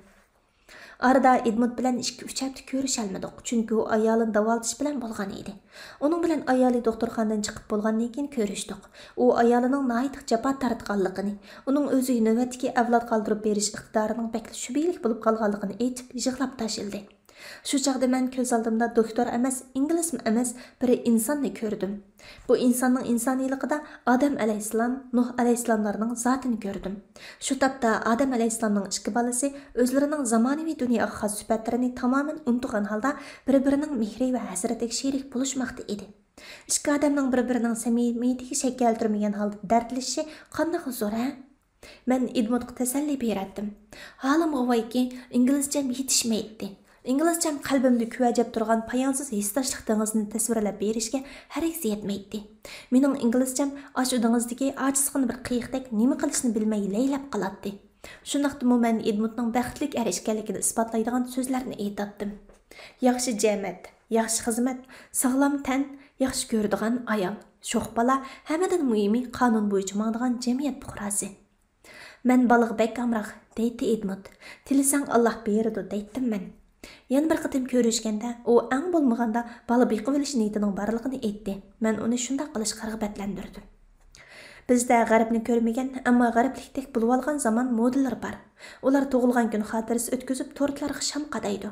ئارىدا ئېدموند بىلەن ئىككى-ئۈچ ھەپتە كۆرۈشەلمىدۇق، چۈنكى ئۇ ئايالىنى داۋالىتىش بىلەن بولغان ئىدى. ئۇنىڭ بىلەن ئايالى دوختۇرخانىدىن چىقىپ بولغاندىن كېيىن كۆرۈشتۇق. ئۇ ئايالىنىڭ ناھايىتى جاپا تارتقانلىقىنى، ئۇنىڭ ئۆزىگە نۆۋەتتىكى ئەۋلاد قالدۇرۇپ بېرىش ئىقتىدارىنىڭ بەكلا شۈبھىلىك بولۇپ قالغانلىقىنى ئېيتىپ يىغلاپ تاشلىدى. شۇ چاغدا مەن كۆز ئالدىمدا دوكتور ئەمەس، ئىنگلىزمۇ ئەمەس، بىر ئىنساننى كۆردۈم. بۇ ئىنساننىڭ ئىنسانىيلىقىدا ئادەم ئەلەيھىسسالام، نۇھ ئەلەيھىسسالاملارنىڭ زاتىنى كۆردۈم. شۇ تاپتا ئادەم ئەلەيھىسسالامنىڭ ئىككى بالىسى ئۆزلىرىنىڭ زامانىۋى دۇنياغا خاس سۈپەتلىرىنى تامامەن ئۇنتۇغان ھالدا بىر-بىرىنىڭ مېھرى ۋە ھەسرىتىگە شېرىك بولۇشماقتا ئىدى. ئىككى ئادەمنىڭ بىر-بىرىنىڭ سەمىمىيىتىگە شەك كەلتۈرمىگەن ھالدا دەردلىشىشى قانداق زور، ھە؟ مەن ئېدموندقا تەسەللى بېرەتتىم. ھالىم غۇۋايكى، ئىنگلىزچەم يېتىشمەيتتى. ئىنگلىزچەم قەلبىمدە كۈۋەجەپ تۇرغان پايانسىز ھېسداشلىق دېڭىزىنى تەسۋىرلەپ بېرىشكە ھەرگىز يەتمەيتتى. مېنىڭ ئىنگلىزچەم ئاشۇ دېڭىزدىكى ئاجىزقىنا بىر قېيىقتەك نېمە قىلىشنى بىلمەي لەيلەپ قالاتتى. شۇنداقتىمۇ مەن ئېدمۇتنىڭ بەختلىك ئەر ئىكەنلىكىنى ئىسپاتلايدىغان سۆزلەرنى ئېيتاتتىم. ياخشى جەمەت، ياخشى خىزمەت، ساغلام تەن، ياخشى كۆرىدىغان ئايال، شوخ بالا، ھەممىدىن مۇھىمى قانۇن بويىچە ماڭىدىغان جەمئىيەت پۇقراسى. مەن بالىغا بەك ئامراق، دەيتتى ئېدموند. تىلىسەڭ ئاللاھ بېرىدۇ، دەيتتىم مەن. يەنە بىر قېتىم كۆرۈشكەندە ئۇ ئەڭ بولمىغاندا بالا بېقىۋېلىش نىيىتىنىڭ بارلىقىنى ئېيتتى. مەن ئۇنى شۇنداق قىلىشقا رىغبەتلەندۈردۈم. بىزدە غەربنى كۆرمىگەن، ئەمما غەربلىكتەك بولۇۋالغان زامان مودىلىرى بار. ئۇلار تۇغۇلغان كۈن خاتىرىسى ئۆتكۈزۈپ، تورتلارغا شام قادايدۇ.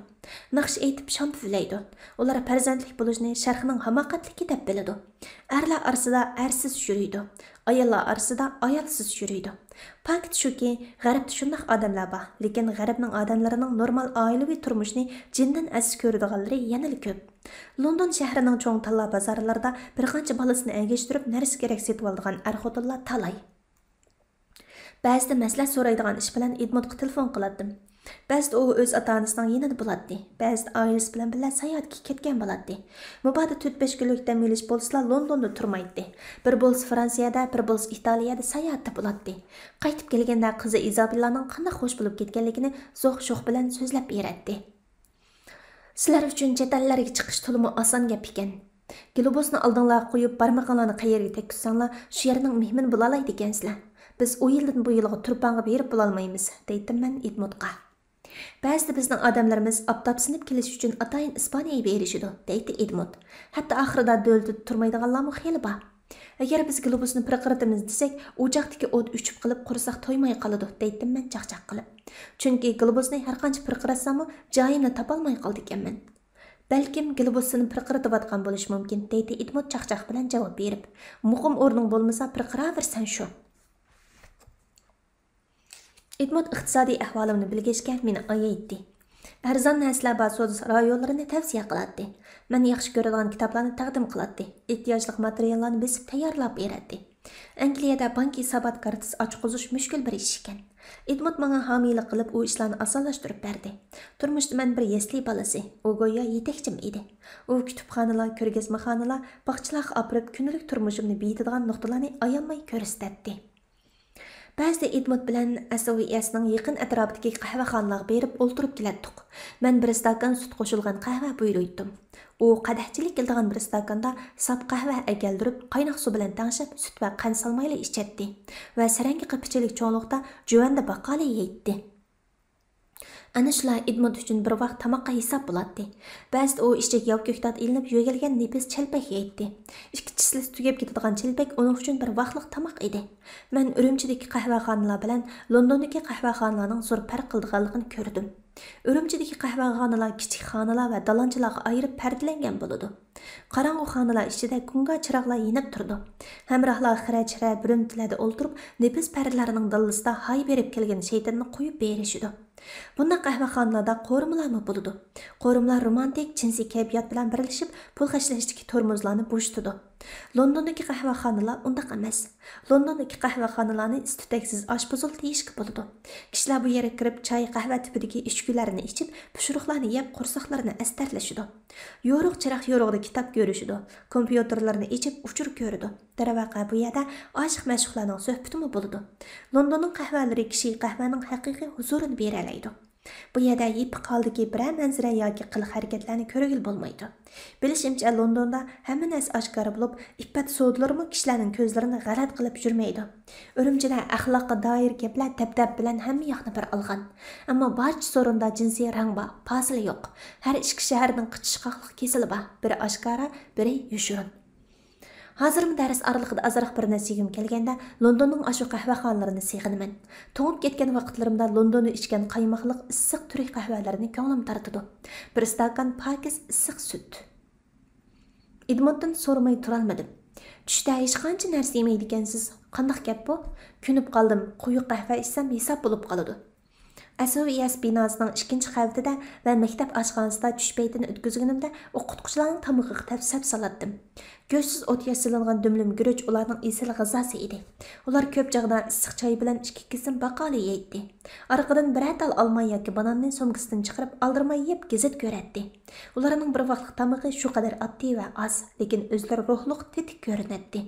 ناخشا ئېيتىپ شام پۈۋلەيدۇ. ئۇلار پەرزەنتلىك بولۇشنى شەرقنىڭ ھاماقەتلىكى دەپ بىلىدۇ. ئەرلەر ئارىسىدا ئەرسىز يۈرىدۇ. ئاياللار ئارىسىدا ئايالسىز يۈرىدۇ. پاكىت شۇكى، غەربتە شۇنداق ئادەملەر بار، لېكىن غەربنىڭ ئادەملىرىنىڭ نورمال ئائىلىۋى تۇرمۇشىنى جىندىن ئەزىز كۆرىدىغانلىرى يەنىلا كۆپ. لوندون شەھىرىنىڭ چوڭ تاللا بازارلىرىدا بىر قانچە بالىسىنى ئەگەشتۈرۈپ نەرسە-كېرەك سېتىۋالىدىغان ئەر-خوتۇنلار تالاي. بەزىدە مەسلىھەت سورايدىغان ئىش بىلەن ئېدموندقا تېلېفون قىلاتتىم. بەزىدە ئۇ ئۆز ئاتا-ئانىسىنىڭ يېنىدا بولاتتى، بەزىدە ئائىلىسى بىلەن بىللە ساياھەتكە كەتكەن بولاتتى. مۇبادا تۆت-بەش كۈنلۈك دەم ئېلىش بولسىلا، لوندوندا تۇرمايتتى. بىر بولسا فرانسىيەدە، بىر بولسا ئىتالىيەدە ساياھەتتە بولاتتى. قايتىپ كەلگەندە قىزى ئىزابېللانىڭ قانداق خوش بولۇپ كەتكەنلىكىنى زوق-شوخ بىلەن سۆزلەپ بېرەتتى. سىلەر ئۈچۈن چەت ئەللەرگە چىقىش تولىمۇ ئاسان گەپ ئىكەن. گلوبۇسنى ئالدىڭلارغا قويۇپ، بارمىقىڭلارنى قەيەرگە تەگكۈزسەڭلار، شۇ يەرنىڭ مېھمىنى بولالايدىكەنسىلەر. بىز ئون يىلدىن بۇ يىلغا تۇرپانغا بېرىپ بولالمايمىز، دەيتتىم مەن ئېدموندقا. بەزىدە بىزنىڭ ئادەملىرىمىز ئاپتاپسىنىپ كېلىش ئۈچۈن ئاتايىن ئىسپانىيەگە بېرىشىدۇ، دەيتتى ئېدموند. ھەتتا ئاخىرىدا دۆلىتىدە تۇرمايدىغانلارمۇ خېلى بار. ئەگەر بىز گلوبۇسنى پىرقىرىتىمىز دېسەك، ئوچاقتىكى ئوت ئۆچۈپ قېلىپ، قورساق تويماي قالىدۇ، دەيتتىم مەن چاقچاق قىلىپ. چۈنكى گلوبۇسنى ھەرقانچە پىرقىراتساممۇ، جايىمنى تاپالماي قالىدىكەنمەن. بەلكىم گلوبۇس سېنى پىرقىرىتىۋاتقان بولۇشى مۇمكىن، دەيتتى ئېدموند چاقچاق بىلەن جاۋاب بېرىپ. مۇقىم ئورنۇڭ بولمىسا، پىرقىراۋېرىسەن شۇ. ئېدموند ئىقتىسادىي ئەھۋالىمنى بىلگەچكە مېنى ئايايتتى. ئەرزان نەرسىلەر بار سودا رايونلىرىنى تەۋسىيە قىلاتتى. مەن ياخشى كۆرىدىغان كىتابلارنى تەقدىم قىلاتتى. ئېھتىياجلىق ماتېرىياللارنى بېسىپ تەييارلاپ بېرەتتى. ئەنگلىيەدە بانكا ھېسابات كارتىسى ئاچقۇزۇش مۈشكۈل بىر ئىش ئىكەن. ئېدموند ماڭا ھامىيلىق قىلىپ، ئۇ ئىشلارنى ئاسانلاشتۇرۇپ بەردى. تۇرمۇشتا مەن بىر يەسلى بالىسى، ئۇ گويا يېتەكچىم ئىدى. ئۇ كۇتۇپخانىلار، كۆرگەزمىخانىلار، باغچىلارغا ئاپىرىپ، كۈندىلىك تۇرمۇشۇمنى بېيىتىدىغان نۇقتىلارنى ئايانماي كۆرسىتەتتى. بەزىدە ئېدموند بىلەن ئەس ئو ئېسنىڭ يېقىن ئەتراپىدىكى قەھۋەخانىلارغا بېرىپ ئولتۇرۇپ كېلەتتۇق. مەن بىر ئىستاكان سۈت قوشۇلغان قەھۋە بۇيرۇيتتۇم. ئۇ قەدەھچىلىك كېلىدىغان بىر ئىستاكاندا ساپ قەھۋە ئەكەلدۈرۈپ، قايناق سۇ بىلەن تەڭشەپ، سۈت ۋە قەنت سالمايلا ئىچەتتى ۋە سەرەڭگە قېپىچىلىك چوڭلۇقتا جۈۋەندە باقالى يەيتتى. ئەنە شۇلار ئېدموند ئۈچۈن بىر ۋاق تاماققا ھېساب بولاتتى. بەزىدە ئۇ ئىچىگە ياۋا كۆكتات ئېلىنىپ يۆگەلگەن نېپىز چەلپەك يەيتتى. ئىككى چىسلىسى تۈگەپ كېتىدىغان چەلپەك ئۇنىڭ ئۈچۈن بىر ۋاقلىق تاماق ئىدى. مەن ئۈرۈمچىدىكى قەھۋەخانىلار بىلەن لوندوندىكى قەھۋەخانىلارنىڭ زور پەرق قىلىدىغانلىقىنى كۆردۈم. ئۈرۈمچىدىكى قەھۋەخانىلار كىچىك خانىلار ۋە دالانچىلارغا ئايرىپ پەردىلەنگەن بولىدۇ. قاراڭغۇ خانىلار ئىچىدە گۇڭگا چىراغلار يېنىپ تۇرىدۇ. ھەمراھلار خىرە-چىرە بۈرۈمتىلەردە ئولتۇرۇپ، نېپىز پەردىلەرنىڭ داللىسىدا ھاي بېرىپ كەلگەن شەيتاننى قويۇپ بېرىشىدۇ. بۇنداق قەھۋەخانىلاردا قورۇمىلارمۇ بولىدۇ. قورۇمىلار رومانتىك، جىنسىي كەيپىيات بىلەن بىرلىشىپ، پۇل خەجلەشتىكى تورمۇزلارنى بوشىتىدۇ. لوندوندىكى قەھۋەخانىلار ئۇنداق ئەمەس. لوندوندىكى قەھۋەخانىلارنى ئىس-تۈتەكسىز ئاشپۇزۇل دېيىشكە بولىدۇ. كىشىلەر بۇ يەرگە كىرىپ، چاي، قەھۋە تىپىدىكى ئىچكۈلەرنى ئىچىپ، پىشۇرۇقلارنى يەپ، قورساقلىرىنى ئەستەرلىشىدۇ. يورۇق چىراغ يورۇقىدا كىتاب كۆرۈشىدۇ. كومپيۇتېرلىرىنى ئېچىپ، ئۇچۇر كۆرىدۇ. دەرۋەقە، بۇ يەردە ئاشىق-مەشۇقلارنىڭ سۆھبىتىمۇ بولىدۇ. لوندوننىڭ قەھۋەلىرى كىشىگە قەھۋەنىڭ ھەقىقىي ھۇزۇرىنى بېرەلەيدۇ. بۇ يەردە يىپەك ھالدىكى بىرەر مەنزىرە ياكى قىلىق-ھەرىكەتلەرنى كۆرگىلى بولمايدۇ. بىلىشىمچە، لوندوندا ھەممە نەرسە ئاشكارا بولۇپ، ئىپپەت سودىلىرىمۇ كىشىلەرنىڭ كۆزلىرىنى غەلەت قىلىپ يۈرمەيدۇ. ئۈرۈمچىدە ئەخلاققا دائىر گەپلەر دەبدەبە بىلەن ھەممە ياقنى بىر ئالغان. ئەمما بارچە سورۇندا جىنسىي رەڭ بار، پاسىل يوق. ھەر ئىككى شەھەرنىڭ قىچىشقاقلىق كېسىلى بار، بىرى ئاشكارا، بىرى يوشۇرۇن. ھازىرمۇ دەرس ئارىلىقىدا ئازراق بىر نەرسە يېگۈم كەلگەندە، لوندوننىڭ ئاشۇ قەھۋەخانىلىرىنى سېغىنىمەن. تۇغۇپ كەتكەن ۋاقىتلىرىمدا لوندوندا ئىچكەن قايماقلىق ئىسسىق تۈرك قەھۋەلىرىنى كۆڭلۈم تارتىدۇ. بىر ئىستاكان پاكىز ئىسسىق سۈت. ئېدموندتىن سورىماي تۇرالمىدىم. چۈشتە ھېچقانچە نەرسە يېمەيدىكەنسىز، قانداق گەپ بۇ؟ كۆنۈپ قالدىم، قويۇق قەھۋە ئىچسەم ھېساب بولۇپ قالىدۇ. ئەس ئو ئېس بىناسىنىڭ ئىككىنچى قەۋىتىدە ۋە مەكتەپ ئاشخانىسىدا چۈش پەيتىنى ئۆتكۈزگىنىمدە ئوقۇتقۇچىلارنىڭ تامىقىغا تەپسەپ سالاتتىم. گۆشسىز ئوت ياشىلىنغان دۈملۈم گۈرۈچ ئۇلارنىڭ ئېسىل غىزاسى ئىدى. ئۇلار كۆپ چاغدا ئىسسىق چاي بىلەن ئىككى كېسىم باقالى يەيتتى. ئارقىدىن بىرەر تال ئالما ياكى باناننى سومكىسىدىن چىقىرىپ ئالدىرىماي يەپ گېزىت كۆرەتتى. ئۇلارنىڭ بىر ۋاقلىق تامىقى شۇ قەدەر ئاددىي ۋە ئاز، لېكىن ئۆزلىرى روھلۇق، تېتىك كۆرۈنەتتى.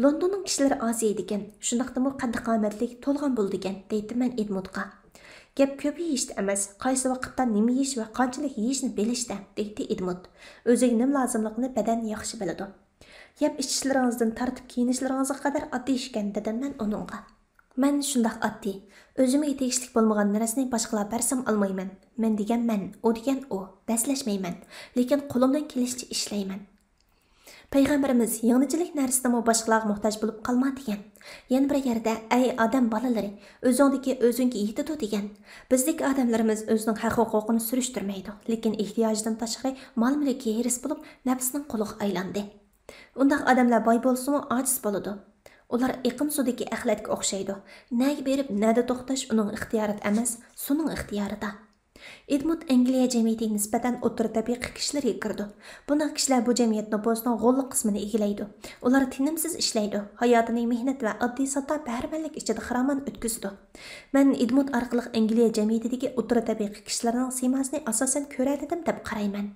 لوندوننىڭ كىشىلىرى ئاز يەيدىكەن، شۇنداقتىمۇ قەددى قامەتلىك، تولغان بولىدىكەن، دەيتتىم مەن ئېدموندقا. گەپ كۆپ يېيىشتە ئەمەس، قايسى ۋاقىتتا نېمە يېيىش ۋە قانچىلىك يېيىشنى بىلىشتە، دەيتتى ئېدموند. ئۆزىگە نېمە لازىملىقىنى بەدەن ياخشى بىلىدۇ. يەپ ئىچىشلىرىڭىزدىن تارتىپ كىيىنىشلىرىڭىزغا قەدەر ئاددىي ئىكەن، دېدىم مەن ئۇنىڭغا. مەن شۇنداق ئاددىي. ئۆزۈمگە تېگىشلىك بولمىغان نەرسىنى باشقىلار بەرسەم ئالمايمەن. مەن دېگەن مەن، ئۇ دېگەن ئۇ. بەسلەشمەيمەن. لېكىن قولۇمدىن كېلىشىچە ئىشلەيمەن. پەيغەمبىرىمىز يىڭنىچىلىك نەرسىدىمۇ باشقىلارغا موھتاج بولۇپ قالما دېگەن. يەنە بىر يەردە، ئەي ئادەم بالىلىرى، ئۆزۈڭدىكى ئۆزۈڭگە يېتىدۇ دېگەن. بىزدىكى ئادەملىرىمىز ئۆزىنىڭ ھەق ھوقۇقىنى سۈرۈشتۈرمەيدۇ، لېكىن ئېھتىياجىدىن تاشقىرى مال مۈلۈككە ھېرىس بولۇپ نەپسىنىڭ قۇلىغا ئايلاندى. ئۇنداق ئادەملەر باي بولسىمۇ ئاجىز بولىدۇ. ئۇلار ئېقىن سۇدىكى ئەخلەتكە ئوخشايدۇ. نەگە بېرىپ نەدە توختاش ئۇنىڭ ئىختىيارىدا ئەمەس، سۇنىڭ ئىختىيارىدا. ئېدموند ئەنگلىيە جەمئىيىتىگە نىسبەتەن ئوتتۇرا تەبىقە كىشىلىرىگە كىرىدۇ. بۇنداق كىشىلەر بۇ جەمئىيەت نوپۇسىنىڭ غوللۇق قىسمىنى ئىگىلەيدۇ. ئۇلار تىنىمسىز ئىشلەيدۇ، ھاياتىنى مېھنەت ۋە ئاددىي ساددا بەھرىمەنلىك ئىچىدە خىرامان ئۆتكۈزىدۇ. مەن ئېدموند ئارقىلىق ئەنگلىيە جەمئىيىتىدىكى ئوتتۇرا تەبىقە كىشىلىرىنىڭ سىيماسىنى ئاساسەن كۆرەلىدىم دەپ قارايمەن.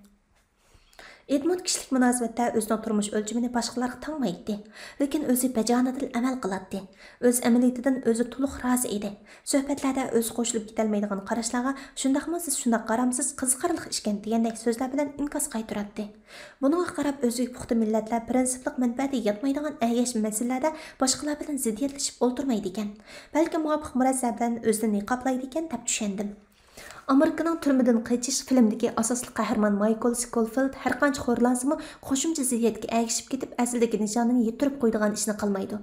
ئېدموند كىشىلىك مۇناسىۋەتتە ئۆزىنىڭ تۇرمۇش ئۆلچىمىنى باشقىلارغا تاڭمايتتى، لېكىن ئۆزى بەجانىدىل ئەمەل قىلاتتى. ئۆز ئەمەلىيىتىدىن ئۆزى تولۇق رازى ئىدى. سۆھبەتلەردە ئۆزى قوشۇلۇپ كېتەلمەيدىغان قاراشلارغا، شۇنداقمۇ سىز شۇنداق قارامسىز، قىزىقارلىق ئىكەن دېگەندەك سۆزلەر بىلەن ئىنكاس قايتۇراتتى. بۇنىڭغا قاراپ ئۆزىگە پۇختا مىللەتلەر پىرىنسىپلىق مەنپەئەتى ياتمايدىغان ئەگەشمە مەسىلىلەردە باشقىلار بىلەن زىددىيەتلىشىپ ئولتۇرمايدىكەن. بەلكى مۇۋاپىق مۇرەسسە بىلەن ئۆزىنى نىقابلايدىكەن دەپ چۈشەندىم. ئامېرىكىنىڭ تۈرمىدىن قېچىش فىلىمدىكى ئاساسلىق قەھرىمان مايكل سكولفىلد ھەرقانچە خورلانسىمۇ، قوشۇمچە زىددىيەتكە ئەگىشىپ كېتىپ، ئەسلىدىكى نىشانىنى يىتتۈرۈپ قويىدىغان ئىشنى قىلمايدۇ.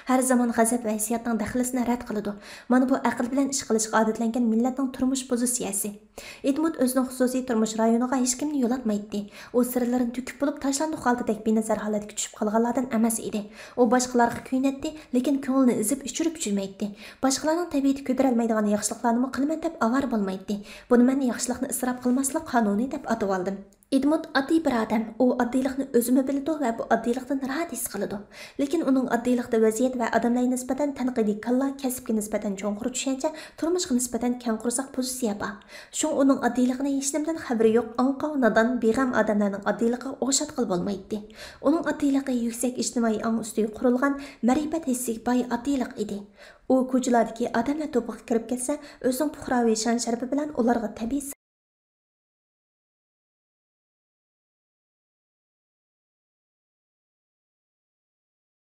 ھەر زامان غەزەپ ۋە ھېسسىياتنىڭ دەخلىسىنى رەت قىلىدۇ. مانا بۇ ئەقىل بىلەن ئىش قىلىشقا ئادەتلەنگەن مىللەتنىڭ تۇرمۇش پوزىتسىيەسى. ئېدموند ئۆزىنىڭ خۇسۇسىي تۇرمۇش رايونىغا ھېچكىمنى يولاتمايتتى. ئۇ سىرلىرىنى تۆكۈپ بولۇپ تاشلاندۇق ھالىتىدەك بىنەزەر ھالەتكە چۈشۈپ قالغانلاردىن ئەمەس ئىدى. ئۇ باشقىلارغا كۆيۈنەتتى، لېكىن كۆڭلىنى ئۈزۈپ ئۆچۈرۈپ چۈشمەيتتى. باشقىلارنىڭ تەبىئىتى كۆتۈرەلمەيدىغان ياخشىلىقلارنىمۇ قىلىمەن دەپ ئاۋارە بولمايتتى. بۇنى مەن ياخشىلىقنى ئىسراپ قىلماسلىق قانۇنى دەپ ئاتىۋالدىم. ئېدموند ئاددىي بىر ئادەم. ئۇ ئاددىيلىقنى ئۆزىمۇ بىلىدۇ ۋە بۇ ئاددىيلىقتىن راھەت ھېس قىلىدۇ. لېكىن ئۇنىڭ ئاددىيلىقتا ۋەزىيەت ۋە ئادەملەرگە نىسبەتەن تەنقىدىي كاللا، كەسىپكە نىسبەتەن چوڭقۇر چۈشەنچە، تۇرمۇشقا نىسبەتەن كەڭ قورساق پوزىتسىيە بار. شۇڭا ئۇنىڭ ئاددىيلىقىنى ھېچنېمىدىن خەۋىرى يوق، ئاڭقاۋ، نادان، بىغەم ئادەملەرنىڭ ئاددىيلىقىغا ئوخشاتقىلى بولمايتتى. ئۇنىڭ ئاددىيلىقى يۈكسەك ئىجتىمائىي ئاڭ ئۈستىگە قۇرۇلغان، مەرىپەت ھېسسىگە باي ئاددىيلىق ئىدى. ئۇ كوچىلاردىكى ئادەملەر توپىغا كىرىپ كەتسە، ئۆزىنىڭ پۇقراۋى شان-شەرىپى بىلەن ئۇلارغا تەبىئىي